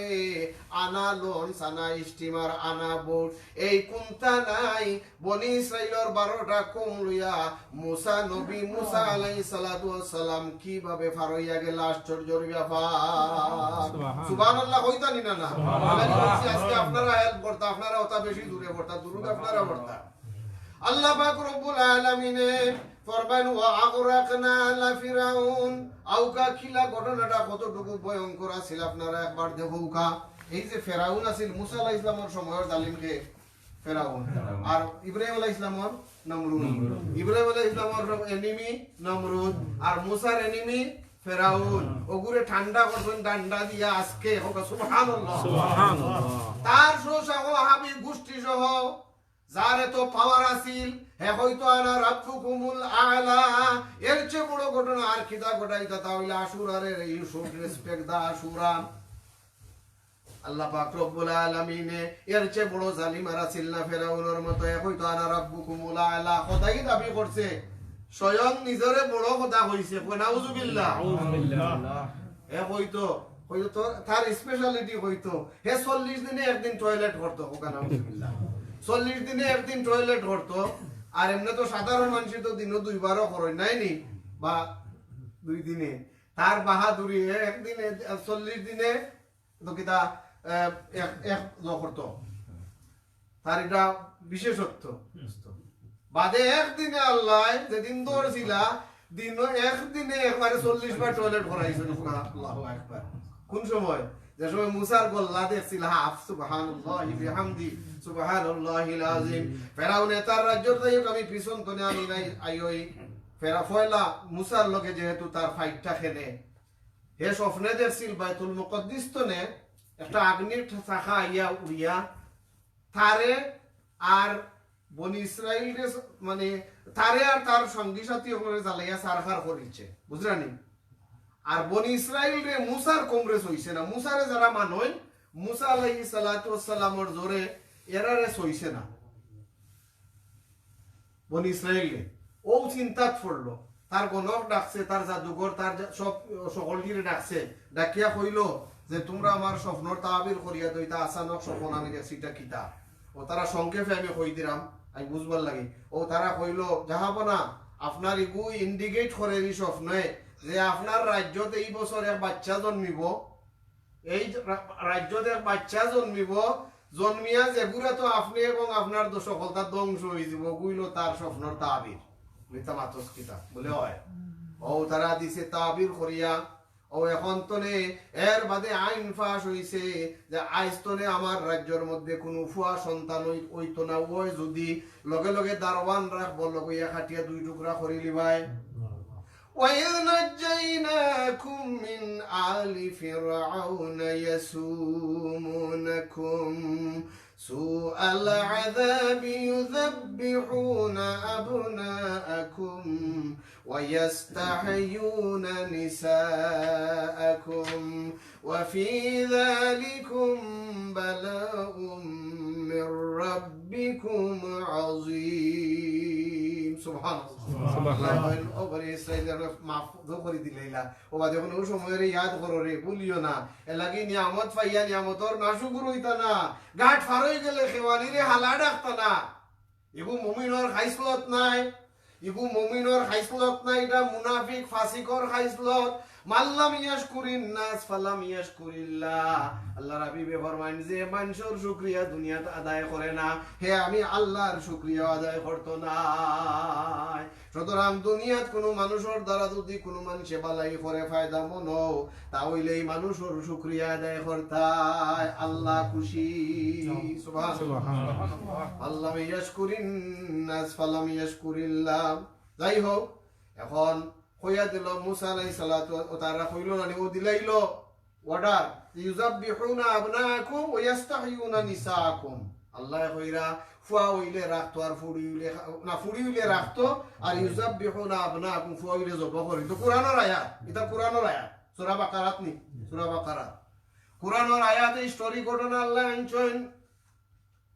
আনা লঞ্চ, আনা স্টিমার, আনা বোট, এই কুন্তা নাই, বনি ইসরাইলর বারোটা কওম লইয়া মুসা নবী, মুসা আলাইহিস সালাতু ওয়াস সালাম কিভাবে পার অইয়া গেলা, আশ্চর্যর ব্যাপার। সুবহানাল্লাহ। সুবহানাল্লাহ কইতা নি না, না? সুবহানাল্লাহ। আমি বলছি, আজকে আপনারা help করতা, আপনারা অতা বেশি জোরে পড়তা, দুরুদ আপনারা পড়তা। আল্লাহ পাক রব্বুল আলামিনে ফরমাইন, "ওয়া আগরাকনা আলা ফিরাউন।" আউক্কা কিলা ঘটনাটা কতটুকু ভয়ঙ্কর আছিল, আপনারা একবার দেখউক্কা। এই যে ফেরাউন আছিল, মুসা আলাইহিস সালামর সময়র জালিম কে? ফেরাউন। ফেরাউন। আর ইব্রাহিম আলাইহিস সালামর? নমরুদ। নমরুদ। ইব্রাহিম আলাইহিস সালামর enemy নমরুদ। আর মুসার enemy ফেরাউন। অগুরে ঠান্ডা করছইন ডান্ডা দিয়া আজকে। কউক্কা সুবহানাল্লাহ। সুবহানাল্লাহ। তার সহ সাহাবী গোষ্ঠী সহ যার এত power আছিল, হে কইতো, "আনা রাব্বুকুমুল আ'লা।" এর চেয়ে বড় ঘটনা আর কিতা ঘটাইতা, তা অইলে আশুরারে, you should respect the আশুরা। আল্লাহ পাক রব্বুল আলামিনে এর চেয়ে বড় জালিম আর আছিল না ফেরাউনর মতো। হে কইতো, "আনা রাব্বুকুমুল আ'লা।" খোদাই দাবি করছে, স্বয়ং নিজরে বড় খোদা কইছে। কই, নাউজুবিল্লাহ। নাউজুবিল্লাহ। হে কইতো, কইতো তো, তার speciality কইতো, হে চল্লিশ দিনে একদিন toilet করতো, কউক্কা নাউজুবিল্লাহ। চল্লিশ দিনে একদিন toilet করতো, আর এমনে তো সাধারণ মানষে তো দিনো দুইবারও করইন, নায়নি? বা দুই দিনে। তার বাহাদুরি, হে একদিনে, চল্লিশ দিনে তো কিতা, আহ, এক, এক জ করতো। তার ইটা বিশেষত্ব। বাদে একদিনে আল্লাহ যেদিন ধরছিলা, দিনো একদিনে একবারে চল্লিশ বার toilet করাইছইন। আল্লাহু আকবার। কোন সময়? যে সময় মুসার গল্লা দেখছিল হাফ, সুবহানাল্লাহি বিহামদি, সুবহানাল্লাহিল আযীম। ফেরাউনে তার রাজ্যর যাই হোক, আমি পিছন তনে আমি নাই, আইওই। ফেরা-, পয়লা মুসার লগে যেহেতু তার fight টা খেলে, হে স্বপ্নে দেখছিল বাইতুল মুকাদ্দিস তনে একটা আগ্নির শাখা আইয়া উড়িয়া তারে আর বনি ইসরাইলরে, মানে, তারে আর তার সঙ্গী সাথী অকলরে জ্বালাইয়া ছারখার করিছে, বুঝরা নি? আর বনি ইসরাইলরে, মুসার কওমরে ছইছে না। মুসারে যারা মানইন, মুসা আলাইহিস সালাতু ওয়াস সালামর জোরে এরারে ছইছে না। বনি ইসরাইলরে। অউ চিন্তাত পড়লো। তার গণক ডাকছে, তার জাদুঘর, তার জা-, সব, সকলটিরে ডাকছে। ডাকিয়া কইলো যে, "তুমরা আমার স্বপ্নর তাবির করিয়া দেও, ইতা আচানক স্বপ্ন আমি দেখছি, ইতা কিতা?" অউ তারা সংক্ষেপে আমি কই দিরাম, আমি বুঝবার লাগি। অউ তারা কইলো, "জাহাপনা, আপনার ইগু indicate করের ই স্বপ্নে যে আপনার রাজ্যত এই বছর এক বাচ্চা জন্মিবো, এই রা-, রাজ্যত এক বাচ্চা জন্মিবো, জন্মিয়া যেগুরা তো আপনে এবং আপনার দ-, সকলতা ধ্বংস অইযিবো, অগুইলো তার স্বপ্নর তাবির। বুঝতা মাতস কিতা? বলে অয়। অউ তারা দিছে তাবির করিয়া, অউ এখন তনে এর বাদে আইন পাশ অইছে যে আইজ তনে আমার রাজ্যর মধ্যে কুনু ফুয়া সন্তান অই-, অইতো না, অয় যুদি লগে লগে দারোয়ান রাখবো, লগইয়া কাটিয়া দুই টুকরা করিলিবায়। وإذ نجيناكم من آل فرعون يسومونكم سوء العذاب يذبحون أبناءكم ويستحيون نساءكم وفي ذلكم بلاء من ربكم عظيم. سبحان الله. সুবহানাল্লাহ। আল্লায় কইন, "ও বনি ইসরাইলরে মাফ তো করি দিলাইলা। অউ বাদে কুনু সময় রে ইয়াদ করো রে, ভুলিও না। এরলাগি নিয়ামত পাইয়া নিয়ামতর নাশুকুর অইতা না। ঘাট পার অইগেলে খেওয়ালিরে হালা ডাকতা না।" ইগু মুমিনর খাইসলত নায়। ইগু মুমিনর খাইসলত নায়, ইটা মুনাফিক, ফাসিকর খাইসলত। من لم يشكر الناس فلم يشكر الله. আল্লার হাবিবে ফরমাইন, যে মানষর শুকরিয়া দুনিয়াত আদায় করে না, হে আমি আল্লার শুকরিয়া আদায় করতো নায়। সুতরাং দুনিয়াত কুনু মানষর দ্বারা যুদি কুনু মানষে বালাই করে ফায়দামন্দ, তা অইলে ই মানষর শুকরিয়া আদায় করতায়, আল্লা খুশি। সুবহানাল্লাহ। সুবহানাল্লাহ। من لم يشكر الناس فلم يشكر الله. যাই হউক, এখন কইয়া দিলো মুসা আলাইহিস সালাতু, অউ তারা কইলো না নি, অউ দিলাইলো। Order, يذبحون أبناءكم ويستحيون نساءكم. আল্লায় কইরা, ফুয়া অইলে রাখতো আর ফুড়ি অইলে খা-, না, ফুড়ি অইলে রাখতো, আর يذبحون أبناءكم, ফুয়া অইলে জবো করিতো। কুরআনর আয়াত, ইতা কুরআনর আয়াত। সূরা বাকারাত নি, সূরা বাকারাত। কুরআনর আয়াতে story ঘটনা আল্লায় আনছইন।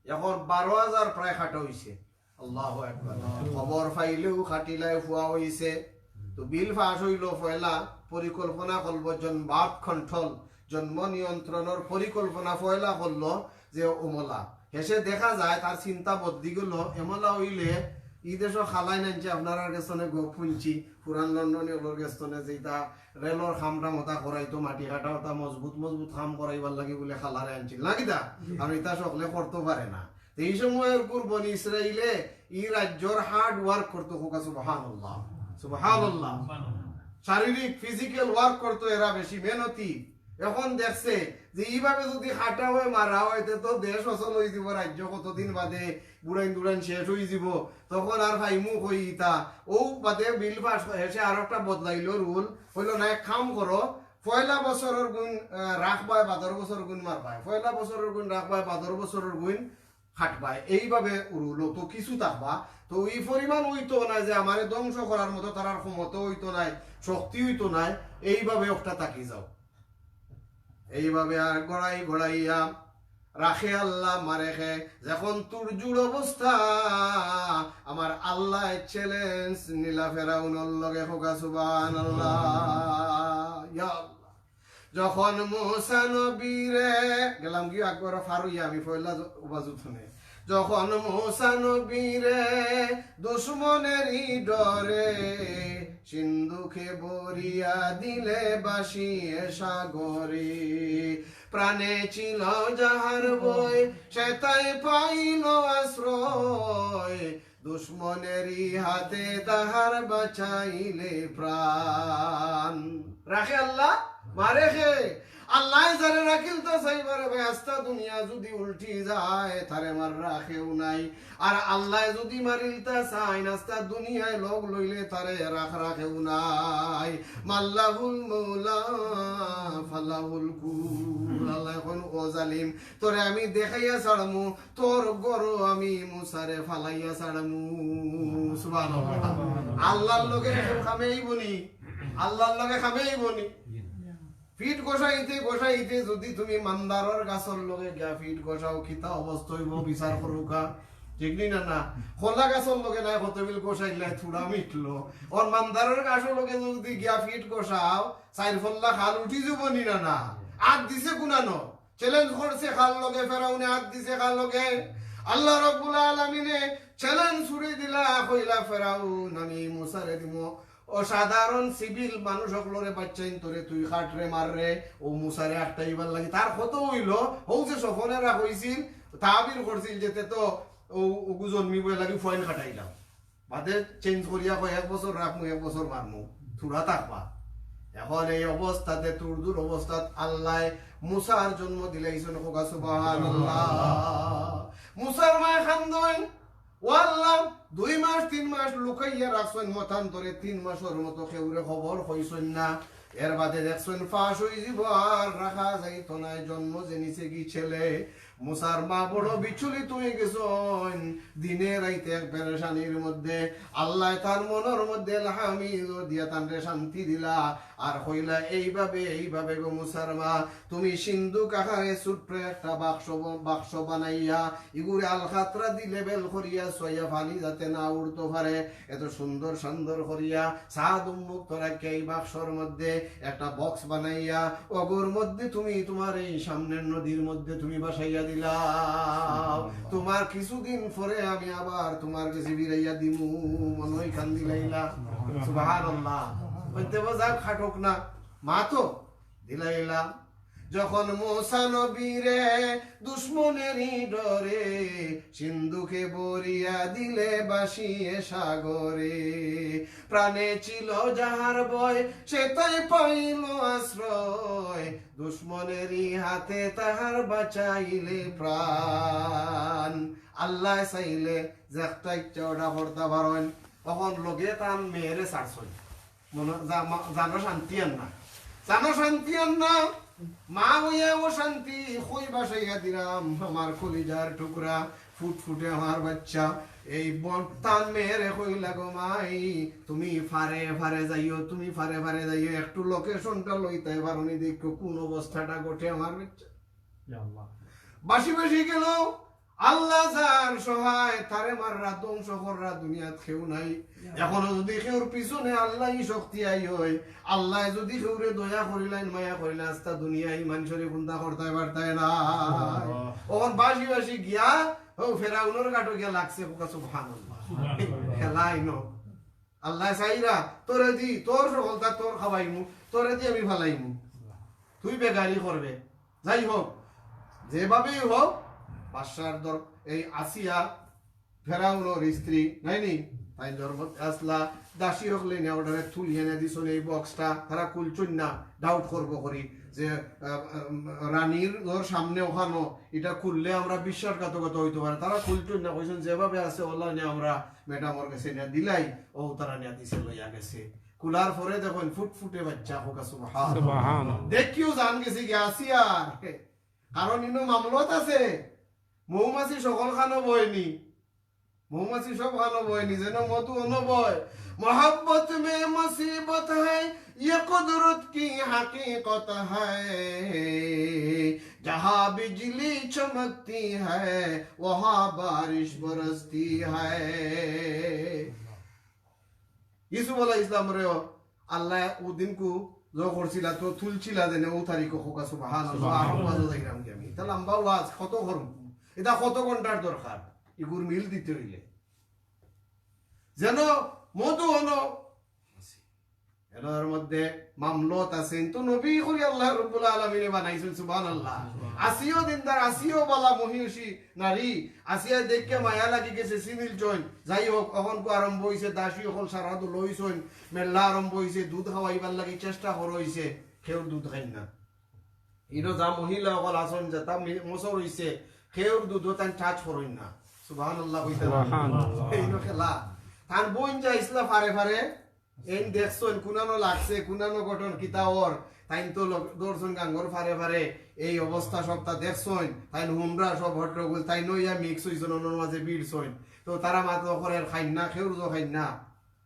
এখন বারো হাজার প্রায় কাটা অইছে। আল্লাহু আকবার। খবর পাইলেউ কাটিলায় ফুয়া অইছে। তো বিল পাশ অইলো, পয়লা পরিকল্পনা করলো জন birth control, জন্ম নিয়ন্ত্রণর পরিকল্পনা পয়লা করলো যে অমলা। হেষে দেখা যায় তার চিন্তা বদলি গেলো, এমলা অইলে ই দেশো খালাইন আনছে, আপনারার গেছ থনে গপ হুনছি, পুরান লন্ডনী অকলর গেছ থনে যেটা রেলর কাম টাম অতা করাইতো, মাটি কাটা অতা মজবুত মজবুত কাম করাইবার লাগি বুলে খালারে আনছিল না কিতা? আর ইতা সকলে করতো পারে না। তে ই সময় কুরু বনি ইসরাইলে ই রাজ্যর hard work করতো, কউক্কা সুবহানাল্লাহ, সুবহানাল্লাহ। শারীরিক, physical work করতো এরা, বেশি মেহনতি। এখন দেখছে যে ইভাবে যুদি কাটা অয়, মারা অয়, তে তো দেশ অচল অইযিবো, রাজ্য কতদিন বাদে বুড়াইন দুড়াইন শেষ অইযিবো, তখন আর পাইমু কই ইতা। অউ বাদে বিল পাশ অয়, হেষে আরোকটা বদলাইলো rule, কইলো না, এক কাম করো, পয়লা বছরর গুইন, আহ, রাখবায়, বাদর বছর গুইন মারবায়, পয়লা বছরর গুইন রাখবায়, বাদর বছরর গুইন কাটবায়, এইভাবে rule তো কিছু থাকবা। তো ই পরিমাণ অইতো নায় যে আমারে ধ্বংস করার মতো তারার ক্ষমতা অইতো নায়, শক্তি অইতো নায়, এইভাবে একটা থাকি যাও। এইভাবে আর গড়াই গড়াইয়া রাখে আল্লা মারে খে, যখন তুড়জুড় অবস্থা, আমার আল্লায় challenge নিলা ফেরাউনর লগে, কউক্কা সুবহানাল্লাহ। ইয়া আল্লাহ। যখন মুসা নবীরে, গেলাম কি আকবর ফারুইয়া আমি পয়লা জ-, উবাজু থনে। যখন মুসা নবীরে দুশমনেরই ডরে সিন্ধুকে ভরিয়া দিলে ভাসিয়ে সাগরে। প্রাণে ছিল যাহার ভয়, সে তাই পাইল আশ্রয়। দুশমনেরই হাতে তাহার বাঁচাইলে প্রাণ। রাখে আল্লা, মারে খে। আল্লায় যারে রাখিলতা চাইবা রে ভাই, আস্তা দুনিয়া যুদি উল্টি যায়, তারে মাররা কেউ নাই। আর আল্লায় যুদি মারিলতা চাইন, আস্তা দুনিয়ায় লগ লইলে তারে রাখরা কেউ নাই। মাল্লাহুল মাওলা ফালাহুল কুল। আল্লায় কইন, ও জালিম, তোরে আমি দেখাইয়া ছাড়মু, তোর ঘরো আমি মুসারে ফালাইয়া ছাড়মু। সুবহানাল্লাহ। আল্লার লগে কামে আইবো নি? আল্লার লগে কামে আইবো নি? পিঠ ঘষাইতে ঘষাইতে যুদি তুমি মান্দারর গাছর লগে গিয়া পিঠ ঘষাও, কিতা অবস্থা অইবো বিচার করুক্কা। ঠিক নি না? না, কলা গাছর লগে নায়, কত বিল ঘষাইলাই থুড়া মিটলো। অর মান্দারর গাছর লগে যুদি গিয়া পিঠ ঘষাও, চাইর ফল্লা খাল উঠি যাইবো নি না? না, আত দিছে কুনানো? Challenge করছে কার লগে? ফেরাউনে আত দিছে কার লগে? আল্লাহ রাব্বুল আলামিনে challenge ছুড়ি দিলা, কইলা, "ফেরাউন, আমি মুসারে দিমু অসাধারণ civil মানুষ অকলরে, বাচ্চাইন তোরে, তুই কাটরে মাররে, ও মুসারে আটকাইবার লাগি।" তার কত অইলো, হউ যে স্বপনে রাখছিল, তাবির করছিল যে তে তো ও, ওগু জন্মিবো, এর লাগি ফুয়াইন খাটাইলাম, বাদে চেঞ্জ করিয়া কয় এক বছর রাখমু, এক বছর মারমু, থুড়া থাকবা। এখন এই অবস্থাতে, তুরদুর অবস্থাত আল্লায় মুসার জন্ম দিলাইছইন। কউক্কা সুবহানাল্লাহ। মুসার মায় কান্দইন, ও আল্লাহ, দুই মাস তিন মাস লুকাইয়া রাখছইন, মতান্তরে তিন মাসর মতো কেউরে খবর কইছইন না। এর বাদে দেখছইন ফাঁস অইযিবো, আর রাখা যাইতো নায়, জন্ম যে নিছে গি ছেলে। মুসার মা বড় বিচলিত অইগেছইন, দিনে রাইতে এক পেরেশানির মধ্যে। আল্লায় তার মনর মধ্যে এলহাম দিয়া তানরে শান্তি দিলা, আর কইলা, এইভাবে, এইভাবে গো মুসার মা, তুমি সিন্ধুক আকারে ছোট্ট একটা বাক্স ব-, বাক্স বানাইয়া ইগুরে আলকাতরা দি লেবেল করিয়া ছুয়াইয়া পানি যাতে না উঠতো পারে, এত সুন্দর সুন্দর করিয়া ছাদ উন্মুক্ত রাখিয়া এই বাক্সর মধ্যে একটা বক্স বানাইয়া অগুর মধ্যে তুমি তুমার এই সামনের নদীর মধ্যে তুমি ভাসাইয়া দিলাও। তুমার কিছুদিন পরে আমি আবার তুমার গেছে ফিরাইয়া দিমু। মনো অয় কান্দিলাইলা। সুবহানাল্লাহ। কইতে বোঝা খাটুক না, মা তো দিলাইলা। যখন মুসা নবীরে দুশমনেরই ডরে সিন্ধুকে ভরিয়া দিলে ভাসিয়ে সাগরে, প্রাণে ছিল যাহার ভয়, সে তাই পাইল আশ্রয়, দুশমনেরই হাতে তাহার বাঁচাইলে প্রাণ। আল্লায় চাইলে যেটা ইচ্ছা ওটা করতা পারইন। অখন লগে তান মেয়েরে ছাড়ছইন। মনো, জা-, মা-, জানো শান্তি আর না। জানো শান্তি আর না। মা অইয়া অশান্তি, কই ভাসাইয়া দিলাম আমার কলিজার টুকরা, ফুটফুটে আমার বাচ্চা। এই বন তান মেয়েরে কইলা গো মাই, তুমি ফারে ফারে যাইও, তুমি ফারে ফারে যাইও, একটু লোকেশনটা লইতায় পারোনি, দেখো কোন অবস্থাটা ঘটে আমার বাচ্চা। ইয়া আল্লাহ। বাসি বাসি গেল, আল্লাহ যার সহায়, তারে মাররা, ধ্বংস কররা, দুনিয়াত কেউ নাই। এখনো যদি কেউর পিছনে আল্লাহই শক্তি আই হয়, আল্লায় যদি কেউরে দয়া করিলাইন, মায়া করিলাইন, আস্তা দুনিয়াই মানষরে কুন্তা করতায় পারতায় না। অখন বাসি বাসি গিয়া, ও ফেরাউনর ঘাটো গিয়া লাগছে, কউক্কা সুবহানাল্লাহ। খেলা ইনো। আল্লায় চাইরা, তোরে দি, তোর সফলতা তোর খাওয়াইমু, তোরে দি আমি ফালাইমু। তুই বেগারি করবে। যাই হোক, যেভাবেই হোক, বাদশার দর-, এই আসিয়া, ফেরাউনর স্ত্রী, নাইনি? তাইন ধর্ম আসলা, দাসী হকলে নিয়া ওটারে তুলিয়া নিয়া দিছইন এই বক্সটা, তারা খুলছইন না, ডাউট করবো করি যে, আহ, আহ, রানীর ওর সামনে অখানো, এটা খুললে আমরা বিশ্বাসঘাতকতা অইতো পারে। তারা খুলছইন না, কইছইন যেভাবে আছে ওলা নিয়া আমরা ম্যাডামর গেছে নিয়া দিলাই, ও তারা নিয়া দিছে, লইয়া গেছে। খুলার পরে দেখইন ফুটফুটে বাচ্চা, কউক্কা সুবহান। সুবহান। দেখিও জান গেছে গি আসিয়ার। কারণ ইনো মামলত আছে। মৌমাছি সকল খানো বয়নি। মৌমাছি সব খানো বয়নি, যেন মধু অনো বয়। محبت میں مصیبت ہے، یہ قدرت کی حقیقت ہے۔ جہاں بجلی چمکتی ہے، وہاں بارش برستی ہے۔ ইউসুফ আলাইহিস সালামরে আল্লায় অউ দিনকু জো করছিলা, তো তুলছিলা যেন, অউ তারিখো, কউক্কা সুবহানাল্লাহ। সুবহানাল্লাহ। আরো ওয়াজো যাইরাম কি আমি। ইটা লম্বা ওয়াজ, কত করমু? ইটা কত ঘন্টার দরকার? ইগুর মিল দিতে অইলে। যেন মধু অনো, এর মধ্যে মামলত আছে, কিন্তু নবী করি আল্লাহ রাব্বুল আলামিনে বানাইছইন, সুবহানাল্লাহ। আসিয়াও দিনদার, আসিয়াও বালা মহিষী নারী, আসিয়া দেখিয়া মায়া লাগি গেছে, চিনিলছইন। যাই হোক, অখনকু আরম্ভ অইছে, দাসী অকল সারা দল অইছইন, মেলা আরম্ভ অইছে, দুধ খাওয়াইবার লাগি চেষ্টা করা অইছে, কেউর দুধ খাইন না। ইনো যা মহিলা অকল আছইন, যেতা মি-, মসর অইছে, কেউর দুধও তাইন touch করইন না। সুবহানাল্লাহ কইতা না? সুবহানাল্লাহ। ইনো খেলা। তান বইন যাইছলা ফারে ফারে, এইন দেখছইন, কুনানো লাগছে, কুনানো ঘটন কিতা অর, তাইন তো লগ-, ধরছইন গাঙ্গর ফারে ফারে, এই অবস্থা সবতা দেখছইন, তাইন হুনরা সব হট্টগোল, তাইন অইয়া mix অইছইন, অনর মাঝে ভিড়ছইন। তো তারা মাতো করের খাইন না, কেউর দুধও খাইন না।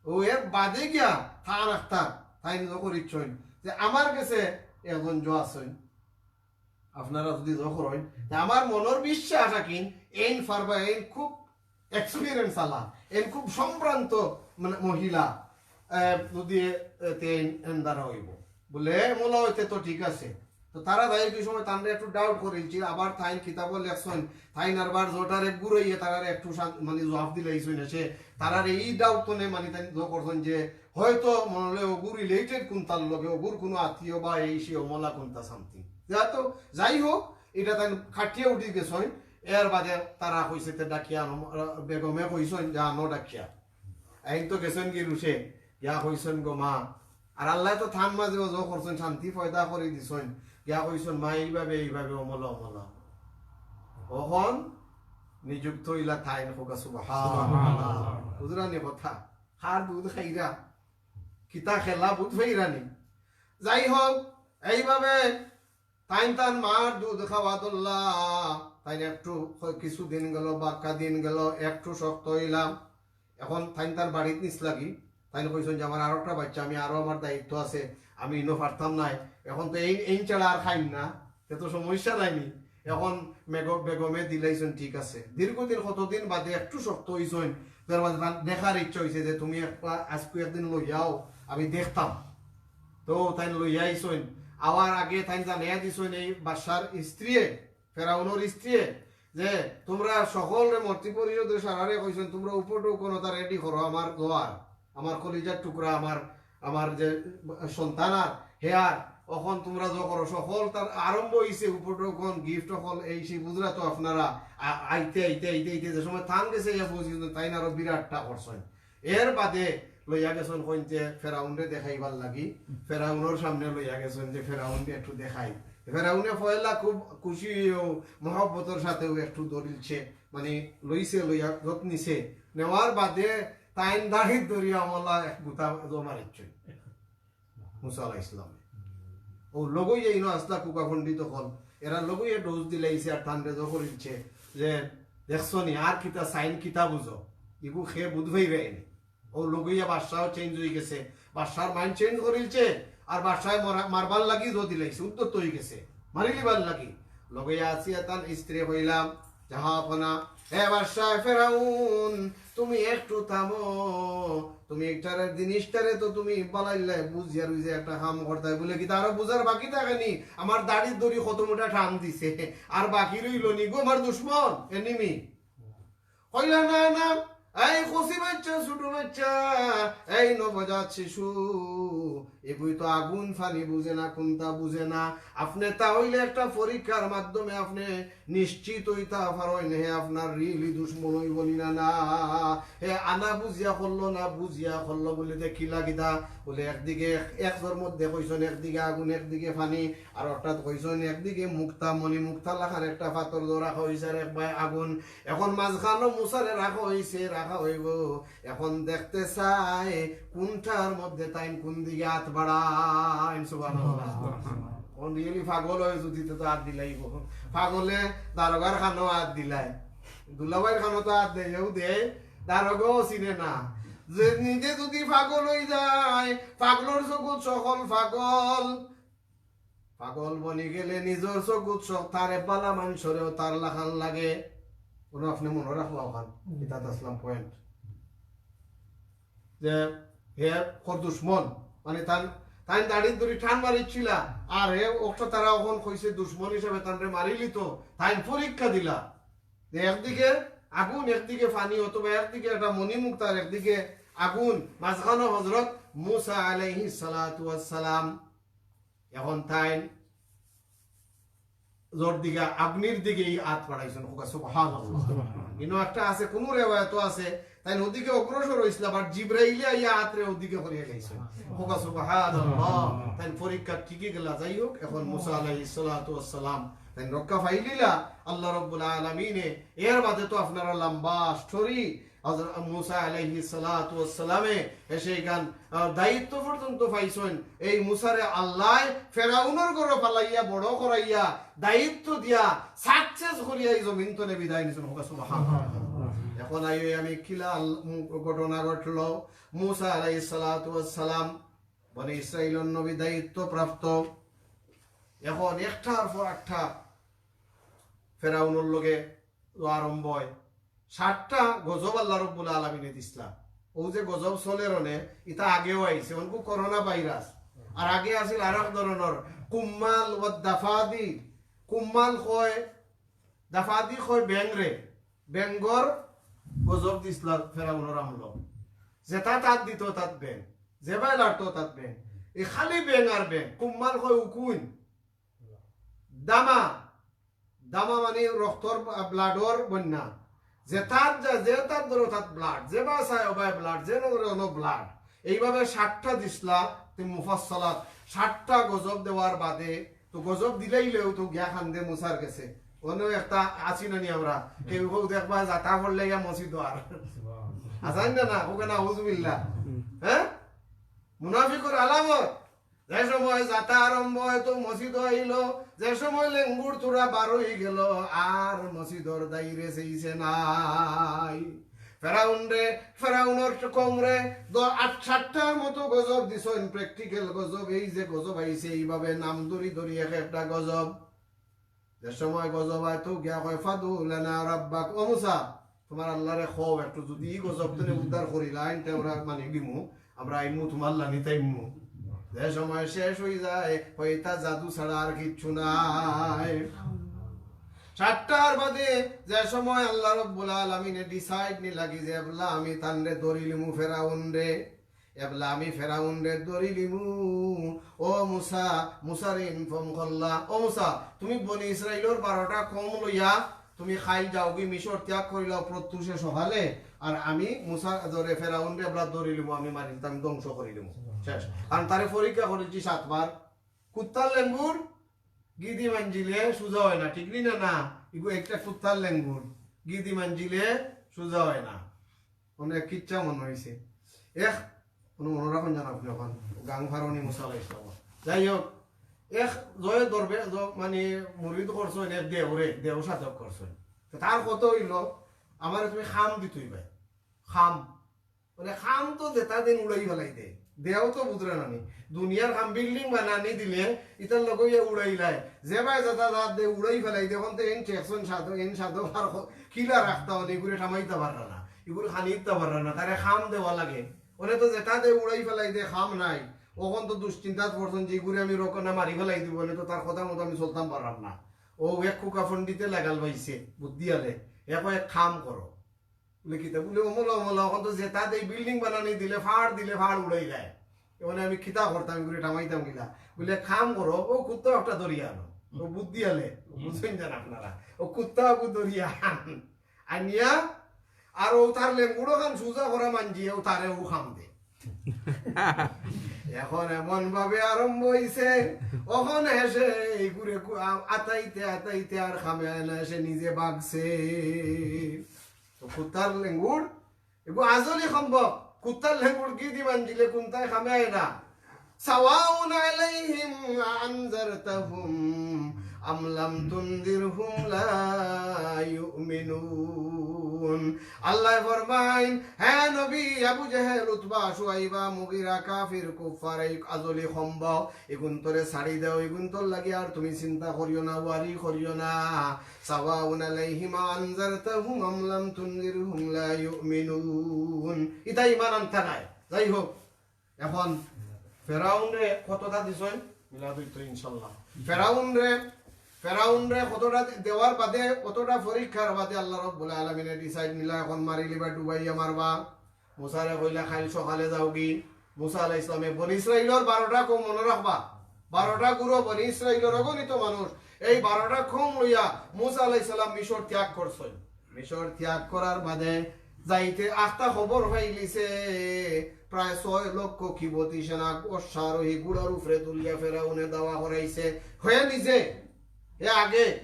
ও এর বাদে গিয়া তান আখতার, তাইন জো করিছইন যে আমার গেছে একজন জো আছইন, আপনারা যদি জো করইন, তে আমার মনর বিশ্বাস আকিন, এইন পারবা, এইন খুব experience আলা, এইন খুব সম্ভ্রান্ত মানে মহিলা, আহ, যদি, আহ, তে এইন, এইন দ্বারা অইবো। বুলে, "মোলা অইতে তো ঠিক আছে।" তো তারা যাই কি সময় তানরে একটু doubt করিলছিল, আবার তাইন কিতাবও লেখছইন, তাইন আরবার জোটারে ঘুরাইয়া তারারে একটু শান-, মানে জবাব দিলাইছইন, সে তারারে ই doubt তো নেই, মানে তাইন জো করছইন যে হয়তো মনে অইলে অগু related কুন্তার লগে, অগুর কুনু আত্মীয় বা এই সে অমলা কুন্তা something। যাই তো, যাই হোক, ইটা তাইন কাটিয়া উঠি গেছইন। এর বাদে তারা কইছে তে ডাকিয়া আনো, বেগমে কইছইন যে আনো ডাকিয়া। এইন তো গেছইন গি রুশে, গিয়া কইছইন গো মা। আর আল্লায় তো তান মাঝে অজু করছইন, শান্তি পয়দা করি দিছইন। গিয়া কইছইন মা এইভাবে, এইভাবে অমলা, অমলা। অখন নিযুক্ত অইলা তাইন, কউক্কা সুবহানাল্লাহ। সুবহানাল্লাহ। বুঝরানি কথা? কার দুধ খাইরা? কিতা খেলা বুঝ পাইরানি? যাই হোক, এইভাবে তাইন তান মার দুধ খাওয়া ধরলা। তাইন একটু ক-, কিছুদিন গেল, বাক্কা দিন গেল, একটু শক্ত অইলা। অখন তাইন তান বাড়িত নিছলা গি। তাইন কইছইন যে আমার আরোকটা বাইচ্চা, আমি আরো আমার দায়িত্ব আছে, আমি ইনো পারতাম নায়। অখন তো এইন, এইন ছাড়া আর খাইন না, তে তো সমস্যা নাইনি। অখন মেগ-, বেগমে দিলাইছইন, ঠিক আছে। দীর্ঘদিন, কতদিন বাদে একটু শক্ত অইছইন, তার বাদে তান দেখার ইচ্ছা অইছে যে তুমি একটা আইজকু একদিন লইয়াও, আমি দেখতাম। তো তাইন লইয়া আইছইন। আওয়ার আগে তাইন জানাইয়া দিছইন এই বাদশার স্ত্রীয়ে, ফেরাউনর স্ত্রীয়ে, যে তুমরা সকলরে মন্ত্রী পরিষদর সারারে কইছইন, তুমরা উপঢৌকন ওটা ready করো, আমার দোয়ার, আমার কলিজার টুকরা, আমার, আমার যে সন্তান আর হে আর, অখন তুমরা যে করো, সকল তার আরম্ভ অইছে, উপঢৌকন, gift অকল, এই সেই বুঝরা তো আপনারা, আ-, আইতে, আইতে, আইতে, আইতে, যে সময় তান গেছে ইয়া বুঝি, তাইন আরো বিরাটটা করছইন। এর বাদে লইয়া গেছইন কইন যে ফেরাউনরে দেখাইবার লাগি, ফেরাউনর সামনে লইয়া গেছইন যে ফেরাউনরে একটু দেখাই। ফেরাউনে পয়লা খুব খুশি অইয়াও মহব্বতর সাথেও একটু ধরিলছে, মানে লইছে, লইয়া যত নিছে, নেওয়ার বাদে তাইন দাড়িত ধরিয়া আমলা এক গুতা জমারিচ্ছে মুসা আলাইহিস সালামে। ও লগইয়া ইনো আছলা কুকা পণ্ডিত অকল, এরা লগইয়া dose দিলাইছে আর তানরে জো করিলছে যে, "দেখছো নি, আর কিতা সাইন কিতা বুঝো, ইগু খে বুঝ পাইরায়নি।" ও লগইয়া বাদশাও change অইগেছে, বাদশার mind change করিলছে, আর বাদশায় মরা-, মারবার লাগি জো দিলাইছে, উদ্যত অইগেছে, মারিলিবার লাগি। লগইয়া আসিয়া তান স্ত্রী কইলা, জাহাপনা, হে বাদশাহ ফেরাউন, তুমি একটু থামো, তুমি একটারে জিনিসটারে তো তুমি বালাইল্লায় বুঝিয়া রইছে একটা কাম করতায় বুলে কিতা আরো বুঝার বাকি থাকেনি? আমার দাড়িত ধরি কত মুটা টান দিছে, আর বাকি রইলো নি গো আমার দুশমন, enemy। কইলা, "না, না, এই কচি বাইচ্চা, ছোট বাইচ্চা, এই নবজাত শিশু, এগুই তো আগুন ফানি বুঝে না, কুন্তা বুঝে না। আপনে তা অইলে একটা পরীক্ষার মাধ্যমে আপনে নিশ্চিত অইতা পারইন হে আপনার really দুশমন অইবো নি না, না। হে আনা বুঝিয়া করলো না, বুঝিয়া করলো বুলে দেখিলা কিতা?" বুলে একদিকে এক-, একজর মধ্যে কইছইন, একদিকে আগুন, একদিকে ফানি, আর অর্থাৎ কইছইন একদিকে মুক্তা, মণি মুক্তা লাখান একটা পাথর ধরা কইছে, আর এক বায় আগুন। এখন মাঝখানো মুসারে রাখা অইছে, রাখা অইবো। এখন দেখতে চাই কুনটার মধ্যে তাইন কুন দিকে আত বাড়াইন, সুবহানাল্লাহ। কোন really পাগল অয় যদি তো আত দিলাইবো। পাগলে দারোগার খানো আত দিলায়। দুলাভাইর খানো তো আত দেয়, এও দেয়, দারোগাও চিনে না। যে নিজে যদি পাগল অই যায়, পাগলর চকুত সকল পাগল। পাগল বনি গেলে নিজর চকুত সব তারে বালা মানষরেও তার লাখান লাগে। কোনো আপনে মনো রাখবা অখান, ইতাত আসলাম point। যে হে খর দুশমন, মানে তান, তাইন দাড়িত ধরি টান মারিছিলা, আর হে অক্ষ তারা অখন কইছে দুশমন হিসাবে তানরে মারিলিতো, তাইন পরীক্ষা দিলা। যে একদিকে আগুন, একদিকে ফানি, অথবা একদিকে একটা মণিমুক্তা আর একদিকে আগুন, মাঝখানো হযরত মুসা আলাইহিস সালাতু ওয়াস সালাম। এখন তাইন জোর দিকে, আগ্নির দিকে ই আত বাড়াইছইন, কউক্কা সুবহানাল্লাহ। ইনো একটা আছে, কুনু রেওয়ায়তো আছে, তাইন ওদিকে অগ্রসর অইছলা, but জিব্রাইলে আইয়া আতরে ওদিকে করিয়া লাইছইন, কউক্কা সুবহানাল্লাহ। তাইন পরীক্ষা টিকি গেলা। যাই হোক, এখন মুসা আলাইহিস সালাতু ওয়াস সালাম তাইন রক্ষা পাইলিলা আল্লাহ রাব্বুল আলামিনে। এর বাদে তো আপনারা লম্বা story, হযরত মুসা আলাইহিস সালাতু ওয়াস সালামে এসে এখান, আহ, দায়িত্ব পর্যন্ত পাইছইন। এই মুসারে আল্লায় ফেরাউনর ঘরো ফালাইয়া, বড় করাইয়া, দায়িত্ব দিয়া, success করিয়া এই জমিন তনে বিদায় নিছইন। কউক্কা সুবহানাল্লাহ। এখন আইও আমি কিলা আল-, উম, ঘটনা ঘটলো। মুসা আলাইহিস সালাতু ওয়াস সালাম বনি ইসরাইলর নবী, দায়িত্ব প্রাপ্ত। এখন একটার পর একটা ফেরাউনর লগে আরম্ভ অয়। সাতটা গজব আল্লাহ রব্বুল আলামিনে দিছলা। ও যে গজব চলের অনে, ইতা আগেও আইছে, অনকু করোনা ভাইরাস। আর আগে আছিল আরক ধরনর কুম্মাল ওয়া দাফাদি। কুম্মাল কয়, দাফাদি কয় ব্যাঙরে। ব্যাঙর গজব দিছলা ফেরাউনর আমলো। যেটা তাত দিত তাত ব্যাঙ, যেবায় লাড়তো তাত ব্যাঙ। এই খালি ব্যাঙ আর ব্যাঙ। কুম্মাল কয় উকুন। দামা, দামা মানে রক্তর বা-, ব্লাডর বন্যা। যেতাত যা, যেতাত ধরো তাত ব্লাড, যেবায় চায় ওবায় ব্লাড, যেনো ধরো অনো ব্লাড। এইভাবে সাতটা দিছলা তে মুফাসসালাত, সাতটা গজব দেওয়ার বাদে, তো গজব দিলাইলেও তো গিয়া কান্দে মুসার গেছে। অনো একটা আছি না নি আমরা, কেউ কেউ দেখবা যাতা পড়লে গিয়া মসজিদো আর। আছইন না না, ওখানে আউজুবিল্লাহ। হ্যাঁ, মুনাফিকর আলামত। যে সময় যাতা আরম্ভ অয় তো মসজিদো আইলো, যে সময় লেঙ্গুর থুড়া বার অই গেল, আর মসজিদর দাইরে চাইছে নায়। ফেরাউনরে, ফেরাউনর কওমরে দ-, আট সাতটার মতো গজব দিছইন, প্র্যাকটিক্যাল গজব। এই যে গজব আইছে, এইভাবে নাম ধরি ধরি এক একটা গজব। যে সময় গজব আয় তো গিয়া কয়, "ফাদউ লানা রাব্বাক।" ও মুসা, তুমার আল্লারে কও একটু, যুদি ই গজব তনে উদ্ধার করিলাইন, তে আমরা মানি দিমু, আমরা আইমু তুমার লানি তাইমু। যে সময় শেষ অই যায়, কয়, "ইতা জাদু ছাড়া আর কিচ্ছু নাই।" সাতটার বাদে যে সময় আল্লাহ রব্বুল আলামিনে ডিসাইড নিলাগি যে এবলা আমি তানরে ধরিলিমু ফেরাউনরে, এবলা আমি ফেরাউনরে ধরিলিমু। ও মুসা, মুসারে ইনফর্ম করলা, "ও মুসা, তুমি বনি ইসরাইলর বারোটা কওম লইয়া তুমি কাইল যাওগি, মিশর ত্যাগ করিলাও প্রত্যুষে সকালে, আর আমি মুসা ধরে ফেরাউনরে এবলা ধরিলিমু, আমি মারিলিতাম, ধ্বংস করিলিমু।" শেষ। কারণ তারে পরীক্ষা করিলছি সাতবার। কুত্তার লেঙ্গুর গিদি মানজিলে সুজা অয় না, ঠিক নি না? না, ইগু একটা কুত্তার লেঙ্গুর গিদি মানজিলে সুজা অয় না। অনেক কিচ্ছা মনো অইছে। এক, কুনু মনো রাখইন জানো আপনে অখন? গাং ফারনি মুসা আলাইহিস সালাম। যাই হোক, এক জয় দরবে-, জ-, মানে মুরিদ করছইন, এক দেওরে, দেও সাধক করছইন। তো তার কথা অইলো, "আমারে তুমি কাম দিতই ভাই, কাম।" মানে কাম তো যেতা দেইন উড়াই ফালাই দে। দেও তো বুঝরা নানি। দুনিয়ার কাম বিল্ডিং বানানি দিলে ইতার লগে ইয়া উড়াইলায়। যেবায় যেতা দাত দে উড়াই ফালাই দে। অখন তো এন ঠেকছইন সাধক, এন সাধক আর হ-, কিলা রাখতা অনে, ইগুরে থামাইতা পাররা না। ইগুরে খানি দিতা পাররা না। তারে কাম দেওয়া লাগে। অনে তো যেতা দে উড়াই ফালাই দে, কাম নাই। অখন তো দুশ্চিন্তাত পড়ছইন যে ইগুরে আমি রকনা মারি ফালাই দিমু, অনে তো তার কথা মতো আমি চলতাম পাররাম না। অউ এক কুকা পণ্ডিতে লাগাল পাইছে, বুদ্ধি আলে। এক এক কাম করো। বুলে, "কিতা?" বুলে, "অমলা, অমলা, অখন তো যেতা দেই বিল্ডিং বানানি দিলে, ফাড় দিলে, ফাড় উড়াইলায়। অনে আমি কিতা করতাম, ইগুরে থামাইতাম কিলা?" বুলে, "কাম করো, অউ কুত্তা একটা ধরিয়া আনো।" অউ বুদ্ধি আলে, বুঝইন জানো আপনারা। অউ কুত্তা অগু ধরিয়া আন। আনিয়া, আর অউ তার লেঙ্গুড় খান সুজা করা মানজি, অউ তারে অউ কাম দে। অখন এমন ভাবে আরম্ভ অইছে, অখন হেষে ইগুরে কু-, আ-, আতাইতে আতাইতে আর কামে আয় না, হেষে নিজে ভাগছে। তো কুত্তার লেঙ্গুড়, এগু আজলি সম্ভব। কুত্তার লেঙ্গুড় গিদি মানজিলে কুন্তায় কামে আয় না। সাওয়াউন আলাইহিম আনজারতাহুম আম লাম তুনজিরহুম লা ইউমিনুন। আল্লায় ফরমাইন, হে নবী, আবু জেহেল, উতবা, শুয়াইবা, মুগিরা, কাফির, কুফফার, এই আজলি সম্ভব, ইগুন্তরে ছাড়ি দেও, ইগুন্তর লাগি আর তুমি চিন্তা করিও না, ওয়ারি করিও না। সাওয়াউন আলাইহিম আনজারতাহুম আম লাম তুনজিরহুম লা ইউমিনুন। ইতা ইমান আনতা নায়। যাই হোক, অখন ফেরাউনরে কতটা দিছইন? মিলাদ অইতো ইনশাআল্লাহ। ফেরাউনরে, ফেরাউনরে কতটা দে-, দেওয়ার বাদে, কতটা পরীক্ষার বাদে আল্লাহ রাব্বুল আলামিনে ডিসাইড নিলা, অখন মারিলিবা, ডুবাইয়া মারবা। মুসারে কইলা, "কাইল সকালে যাওগি।" মুসা আলাইহিস সালামে বনি ইসরাইলর বারোটা কওম মনো রাখবা, বারোটা গুরু বনি ইসরাইলর অগণিত মানুষ, এই বারোটা কওম লইয়া মুসা আলাইহিস সালাম মিশর ত্যাগ করছইন। মিশর ত্যাগ করার বাদে যাইতে আখতা খবর পাইলিছে, প্রায় ছয় লক্ষ কিবতি সেনা অশ্বারোহী ঘোড়ার উপরে তুলিয়া ফেরাউনে দাওয়া করাইছে। হে নিজে, হে আগে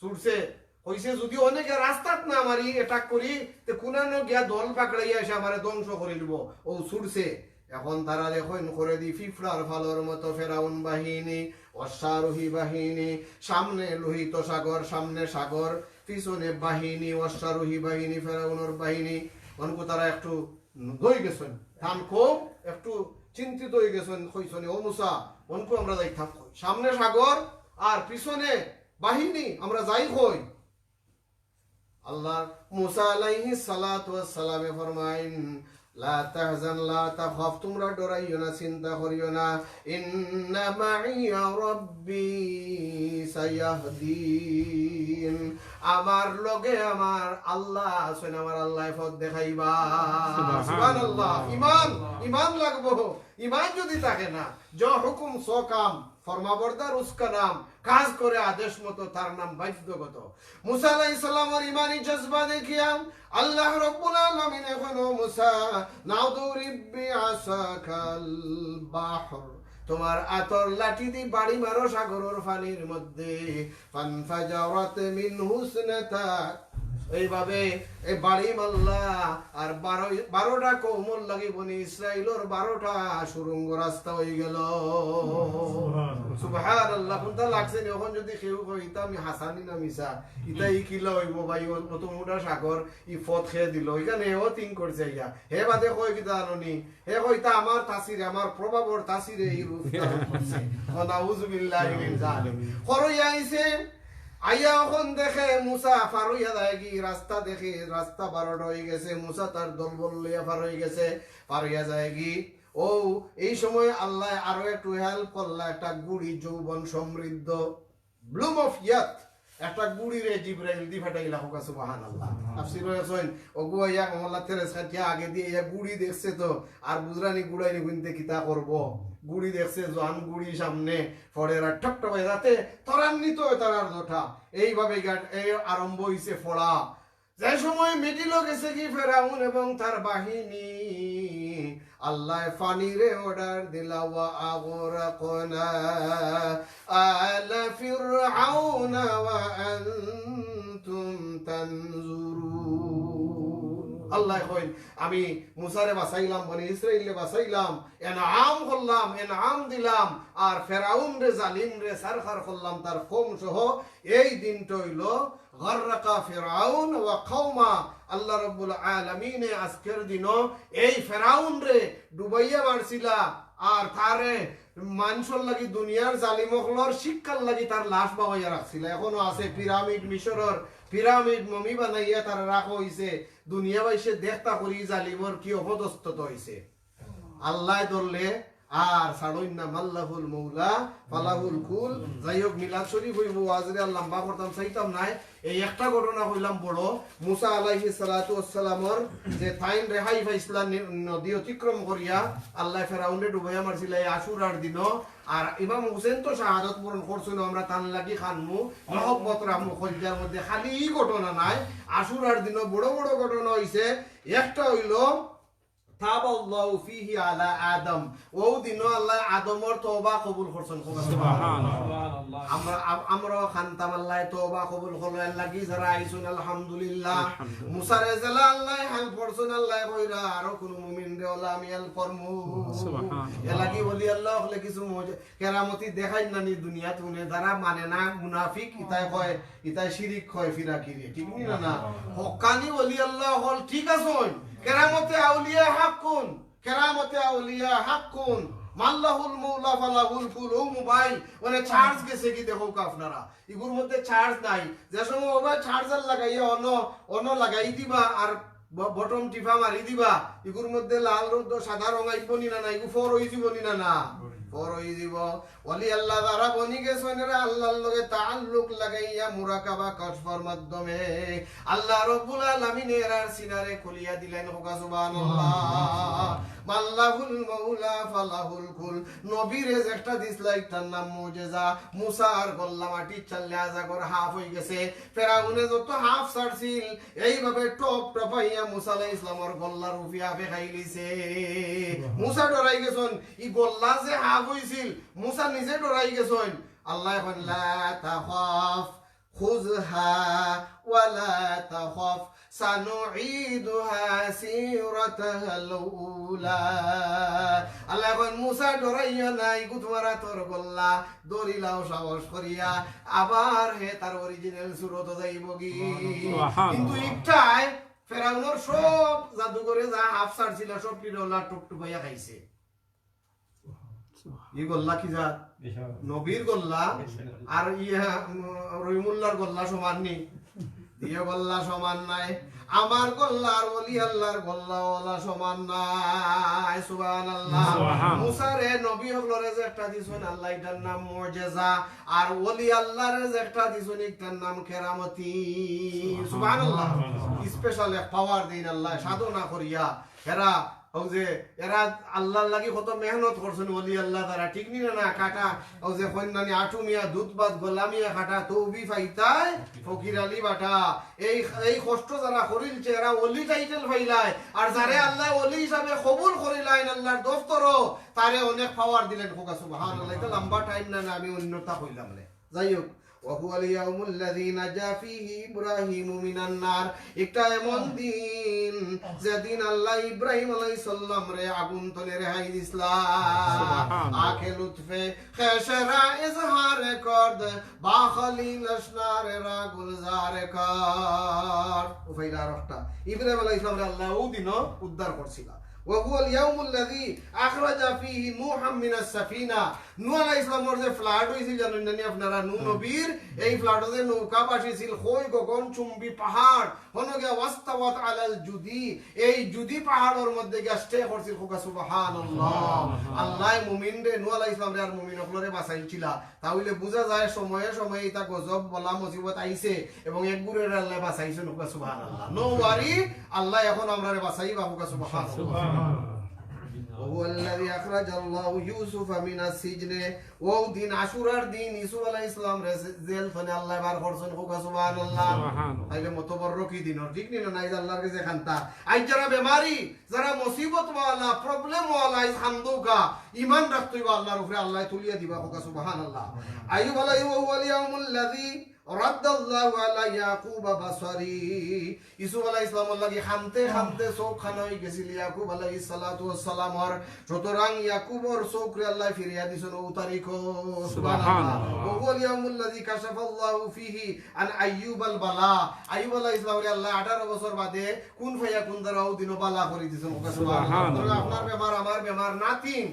ছুটছে, কইছে, "যুদি অনেকে রাস্তাত না মারি, অ্যাটাক করি, তে কুনানো গিয়া দল পাকড়াইয়া এসে আমারে ধ্বংস করিলিবো।" অউ ছুটছে। অখন তারা দেখইন করেদি পিঁপড়ার ফালর মতো ফেরাউন বাহিনী, অশ্বারোহী বাহিনী, সামনে লোহিত সাগর, সামনে সাগর, পিছনে বাহিনী, অশ্বারোহী বাহিনী, ফেরাউনর বাহিনী। অনকু তারা একটু দই গেছইন, তান কওম একটু চিন্তিত অই গেছইন, কইছইন, "ও মুসা, অনকু আমরা যাইতাম কই? সামনে সাগর আর পিছনে বাহিনী, আমরা যাই কই?" আল্লাহ মুসা আলাইহিস সালাতু ওয়াস সালামে ফরমাইন, "লা তাহজান, লা তাখাফ, তুমরা ডরাইও না, চিন্তা করিও না। ইন্না মাইয়া রাব্বি সায়াহদিন, আমার লগে আমার আল্লাহ আছইন, আমার আল্লায় পথ দেখাইবা।" সুবহানাল্লাহ। সুবহানাল্লাহ। ইমান, ইমান লাগবো। ইমান যুদি থাকে না, "জো হুকুম সো কাম", ফরমাবরদার উসকা নাম, কাজ করে আদেশ মতো, তার নাম বাধ্যগত। মুসা আলাইহিস সালামর ইমানি জজবা দেখিয়া আল্লাহ রব্বুল আলামিন এখন, "ও মুসা, নাদরিব বিআসাকাল বাহর, তোমার আতর লাঠি দি বাড়ি মারো সাগরর পানির মধ্যে।" ফানফাজারাত মিনহু ইসনাতা। এইভাবে এই বাড়ি মারলা, আর বারো, বারোটা কওমর লাগি বনি ইসরাইলর বারোটা সুরঙ্গ রাস্তা অইগেল। সুবহানাল্লাহ। কুনটা লাগছে নি? অখন যুদি কেউ কয়, "ইতা আমি হাসানি না মিছা, ইতা ই কিলা অইবো ভাই, ও তো মুটা সাগর, ই পথ কে দিল, ইখান এও থিং করছে ইয়া।" হে বাদে কয় কিতা জানো নি? হে কইতা আমার তাসিরে, আমার প্রভাবর তাসিরে ই রূপ ধারণ করছে। ওয়া নাউযুবিল্লাহি মিন জালিক। করইয়া আইছে, আইয়া অখন দেখে মুসা পার অইয়া যায়গি, রাস্তা দেখে, রাস্তা বারোটা অইগেছে, মুসা তার দলবল লইয়া পার অইগেছে, পার অইয়া যায়গি। ও, এই সময় আল্লায় আরো একটু help করলা, একটা গুড়ি যৌবন সমৃদ্ধ, bloom of youth, একটা গুড়িরে জিব্রাইল দি ফাটাইলা, কউক্কা সুবহানাল্লাহ। তাফসিরো আছইন, অগু আইয়া কমলা তেরেস কাটিয়া আগে দি আইয়া গুড়ি দেখছে তো, আর বুঝরা নি গুড়াইনি গুনতে কিতা করবো। গুড়ি দেখছে, জোয়ান গুড়ি সামনে, ফড়ের আর ঠকঠকাই যাতে ত্বরান্বিত অয় তারার জোটা। এইভাবে গা-, এই আরম্ভ অইছে ফড়া। যে সময় মিডিলো গেছেগি ফেরাউন এবং তার বাহিনী, আল্লায় পানিরে order দিলা, "ওয়া আগরাকনা আলা ফিরআউনা ওয়া আনতুম তানজুরুন।" আল্লায় কইন, "আমি মুসারে বাঁচাইলাম, বনি ইসরাইলরে বাঁচাইলাম, এনাম করলাম, এনাম দিলাম, আর ফেরাউনরে, জালিমরে সারখার করলাম, তার কওম সহ।" এই দিনটা অইলো গাররাকা ফিরআউন ওয়া কওমা। আল্লাহ রাব্বুল আলামিনে আজকের দিনও এই ফেরাউনরে ডুবাইয়া মারছিলা, আর তারে মানষর লাগি, দুনিয়ার জালিম অকলর শিক্ষার লাগি তার লাশ বাওয়াইয়া রাখছিলা। এখনো আছে পিরামিড, মিশরর পিরামিড মমি বানাইয়া তারা রাখা অইছে। দুনিয়াবাসীয়ে দেখতা করি জালিমর কি অপদস্থতা অইছে। আল্লায় ধরলে আর ছাড়ইন না, মাল্লাহুল মৌলা ফালাহুল কুল। যাই হোক, মিলাদ শরীফ অইবো, ওয়াজরে আর লম্বা করতাম চাইতাম নায়। এই একটা ঘটনা কইলাম বড়, মুসা আলাইহিস সালাতু ওয়াস সালামর যে তাইন রেহাই পাইছিলা নি-, নদী অতিক্রম করিয়া, আল্লায় ফেরাউনরে ডুবাইয়া মারছিলা এই আশুরার দিনও। আর ইমাম হুসেন তো শাহাদত বরণ করছইন, আমরা তান লাগি কানমু, মহব্বত রাখমু কলজার মধ্যে। খালি ই ঘটনা নায়, আশুরার দিনও বড় বড় ঘটনা অইছে। একটা অইলো, তাবাল্লাহু ফিহি আলা আদম। অউ দিনও আল্লায় আদমর তওবা কবুল করছইন। সুবহানাল্লাহ। আমরা, আম-, আমরাও কানতাম আল্লায় তওবা কবুল করইন, এর লাগি যারা আইছইন, আলহামদুলিল্লাহ। আলহামদুলিল্লাহ। মুসারে যেলা আল্লায় help করছইন, আল্লায় কইরা আরো কুনু মুমিনরে অলা আমি help করমু। সুবহানাল্লাহ। এর লাগি ওলি আল্লাহ অকলে কিছু মজা কেরামতি দেখাইন না নি দুনিয়াত হুনে, যারা মানে না, মুনাফিক, ইতায় কয়, ইতায় শিরিক কয় ফিরাকিরে, ঠিক নি না? না, হক্কানি ওলি আল্লাহ অকল ঠিক আছইন, কেরামতে আউলিয়া হাক্কুন, কেরামতে আউলিয়া হাক্কুন, মাল্লাহুল মৌলা ফালাহুল কুল, অউ মোবাইল, মানে charge গেছেগি দেখউক্কা আপনারা, ইগুর মধ্যে charge নাই, যে সময় মোবাইল charger লাগাইয়া অনো, অনো লাগাই দিবা আর ব-, button টিপা মারি দিবা, ইগুর মধ্যে লাল রঙ, সাদা রঙ আইবো নি না না, ইগু ফর অইযিবো নি না না, ফর অইযিবো। ওলি আল্লাহ যারা বনি গেছইন, এরা আল্লাহর লগে তাআল্লুক লাগাইয়া মুরাকাবা কশফর মাধ্যমে আল্লাহ রব্বুল আলামিনে এরার সিনারে খুলিয়া দিলাইন। কউক্কা সুবহানাল্লাহ। মাল্লাহুল মাউলা ফালাহুল কুল। নবীরে যেটা দিছলা, ইটার নাম মুজেজা। মুসার গল্লা মাটির চাল্লে আজাগর হাফ অইগেছে। ফেরাউনে যত হাফ ছাড়ছিল, এইভাবে টপ টপাইয়া মুসা আলাইহিস সালামর গল্লার উপি হাফে খাইলিছে। মুসা ডরাই গেছইন, ই গল্লা যে হাফ অইছিল, মুসা নিজে ডরাই গেছইন। আল্লায় কইন, "লা তাখাফ, খুযহা ওয়া লা তাখাফ, সানুঈদুহা সিরাতাহাল উলা।" আল্লায় কইন, "মুসা ডরাইও না, ইগু তুমার আতর গল্লা, ধরিলাও সাহস করিয়া, আবার হে তার original সুরতো যাইবোগি।" সুবহানাল্লাহ। কিন্তু ইটায় ফেরাউনর সব জাদুঘরে যা হাফ ছাড়ছিল, সব টিরলা টুকটুকাইয়া খাইছে। ই গল্লা কি জাত? বিশাল। নবীর গল্লা। বিশাল। আর ইয়া, উম, রহিমুল্লাহর গল্লা সমান নি? ইয়ে গল্লা সমান নায়। আমার গল্লা আর ওলি আল্লাহর গল্লা ওলা সমান নায়। সুবহানাল্লাহ। সুবহান। মুসারে নবী অকলরে যে একটা দিছইন আল্লায়, ইটার নাম মুজেজা। আর ওলি আল্লাহরে যে একটা দিছইন, ইটার নাম কেরামতি। সুবহানাল্লাহ। সুবহানাল্লাহ। Special এক power দেইন আল্লায়, সাধনা করিয়া। হেরা অউ যে এরা আল্লাহর লাগি কত মেহনত করছইন ওলি আল্লাহ তারা, ঠিক নি না? না, কাটা, অউ যে কইন না নি, আটু মিয়া দুধ ভাত, গলা মিয়া কাটা, তৌবি পাইতায় ফকির আলী বাটা। এই, এই কষ্ট যারা করিলছে, এরা ওলি টাইটেল পাইলায়, আর যারে আল্লাহ ওলি হিসাবে কবুল করিলাইন আল্লাহর দফতরো, তারে অনেক পাওয়ার দিলেন। কউক্কা সুবহানাল্লাহ। ইটা লম্বা টাইম না, না, আমি অন্যতা কইলাম নে। যাই হোক, وهو اليوم الذي نجا فيه إبراهيم من النار। ইটা এমন দিন, যেদিন আল্লাহ ইব্রাহিম আলাইহিস সালামরে আগুন তনে রেহাই দিছলা। সুবহানাল্লাহ। আখে লুৎফে খেশরা ইজহার কর দে, বা খলিল আশনারে রা গুলজার কর। ও ভাইরা, আর একটা, ইব্রাহিম আলাইহিস সালামরে আল্লাহ অউ দিনও উদ্ধার করছিলা। وهو اليوم الذي أخرج فيه نوحا من السفينة। নূহ আলাইহিস সালামর যে ফ্লাড অইছিল, জানইন না নি আপনারা, নূহ নবীর এই ফ্লাডো যে নৌকা ভাসিছিল, কই গগনচুম্বী পাহাড়, হনো গিয়া ওয়াস্তাওয়াত আলাল জুদি, এই জুদি পাহাড়র মধ্যে গিয়া স্টে করছিল। কউক্কা সুবহানাল্লাহ। আল্লাহ মুমিনরে, নূহ আলাইহিস সালামরে আর মুমিন অকলরে বাঁচাইছিলা। তা অইলে বুঝা যায় সময়ে সময়ে ইতা গজব, বালা, মুসিবত আইছে এবং এগুরে আল্লাহ বাঁচাইছইন। কউক্কা সুবহানাল্লাহ। No worry, আল্লাহ এখন আমরারে বাঁচাইবা। কউক্কা সুবহানাল্লাহ। وهو الذي أخرج الله يوسف من السجن। অউ দিন, আশুরার দিন, ইউসুফ আলাইহিস সালামরে জে-, জেল তনে আল্লাহ বার করছইন। কউক্কা সুবহানাল্লাহ। সুবহানাল্লাহ। তাইলে মতবরকি দিন, ঠিক নি না? নাই যে আল্লাহর গেছে কান্তা। আইজ যারা বেমারি, যারা মুসিবত ওয়ালা, প্রবলেম ওয়ালা, আইজ কান্দউক্কা, ইমান রাখতে অইবো আল্লাহর উপরে, আল্লাহ তুলিয়া দিবা। কউক্কা সুবহানাল্লাহ। আইয়ুব আলাইহি, وهو اليوم الذي رد الله على يعقوب بصره। ইউসুফ আলাইহিস সালামর লাগি কানতে কানতে চউখ কানা অইগেছিল ইয়াকুব আলাইহিস সালাতু ওয়াস সালামর। সুতরাং ইয়াকুবর চউখরে আল্লাহ ফিরাইয়া দিছইন অউ তারিখো। সুবহানাল্লাহ। সুবহানাল্লাহ। وهو اليوم الذي كشف الله فيه عن أيوب البلاء। আইয়ুব আলাইহিস সালামরে আল্লাহ আঠারো বছর বাদে কুন ফায়াকুন দ্বারা অউ দিনও বালা করি দিছইন। কউক্কা সুবহানাল্লাহ। সুবহানাল্লাহ। আপনার বেমার, আমার বেমার, nothing।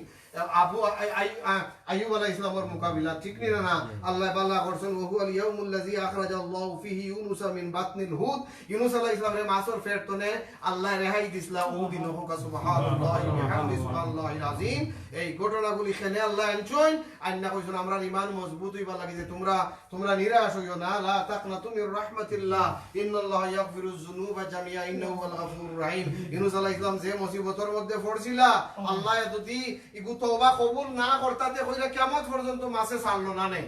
আবু আই-, আই-, আ-, আইয়ুব আলাইহিস সালামর মোকাবিলা, ঠিক নি না? না, আল্লাহ বালা করছইন। وهو اليوم الذي أخرج الله فيه يونس من بطن الحوت। ইউনুস আলাইহিস সালামরে মাছর পেট তনে আল্লাহ রেহাই দিছলা অউ দিনও। কউক্কা সুবহানাল্লাহি বিহামদিহি সুবহানাল্লাহিল আযীম। এই ঘটনাগুলি কেনে আল্লাহ আনছইন, আইন্না কইছইন, আমরার ইমান মজবুত অইবার লাগি যে তুমরা, তুমরা নিরাশ অইও না। لا تقنطوا من رحمة الله إن الله يغفر الذنوب جميعا إنه هو الغفور الرحيم। ইউনুস আলাইহিস সালাম যে মুসিবতর মধ্যে পড়ছিলা, আল্লাহ যদি ইগু তওবা কবুল না করতা তে কইরা কিয়ামত পর্যন্ত মাছে ছাড়লো না নে।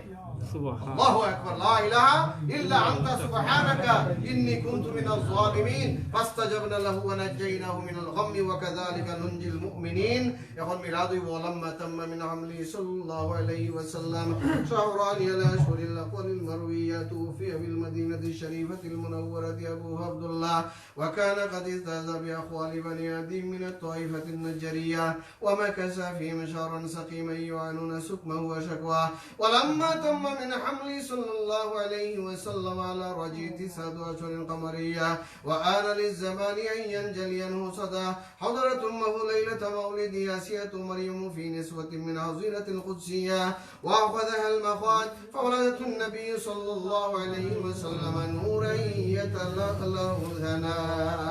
সুবহান। الله أكبر، لا إله إلا أنت سبحانك إني كنت من الظالمين فاستجبنا له ونجيناه من الغم وكذلك ننجي المؤمنين। এখন মিলাদ অইবো, ولما تم من حمله صلى الله عليه وسلم شهران على أشهر الأقوال المروية، توفي بالمدينة الشريفة المنورة أبوه عبد الله، وكان قد استأذن بأقوال بني عدي من الطائفة النجرية، ومكث فيهم شهرا سقيما يعانون سقمه وشكواه. ولما تم من حمله صلى الله عليه وسلم على رجعه تسعة أشهر قمرية، وآن للزمان أن ينجلي عنه صداه، حضرت أمه ليلة مولده آسية مريم في نسوة من حظيرة القدسية، وأخذها المخاض، فولدته النبي صلى الله عليه وسلم نورا يتلألأ ثناء.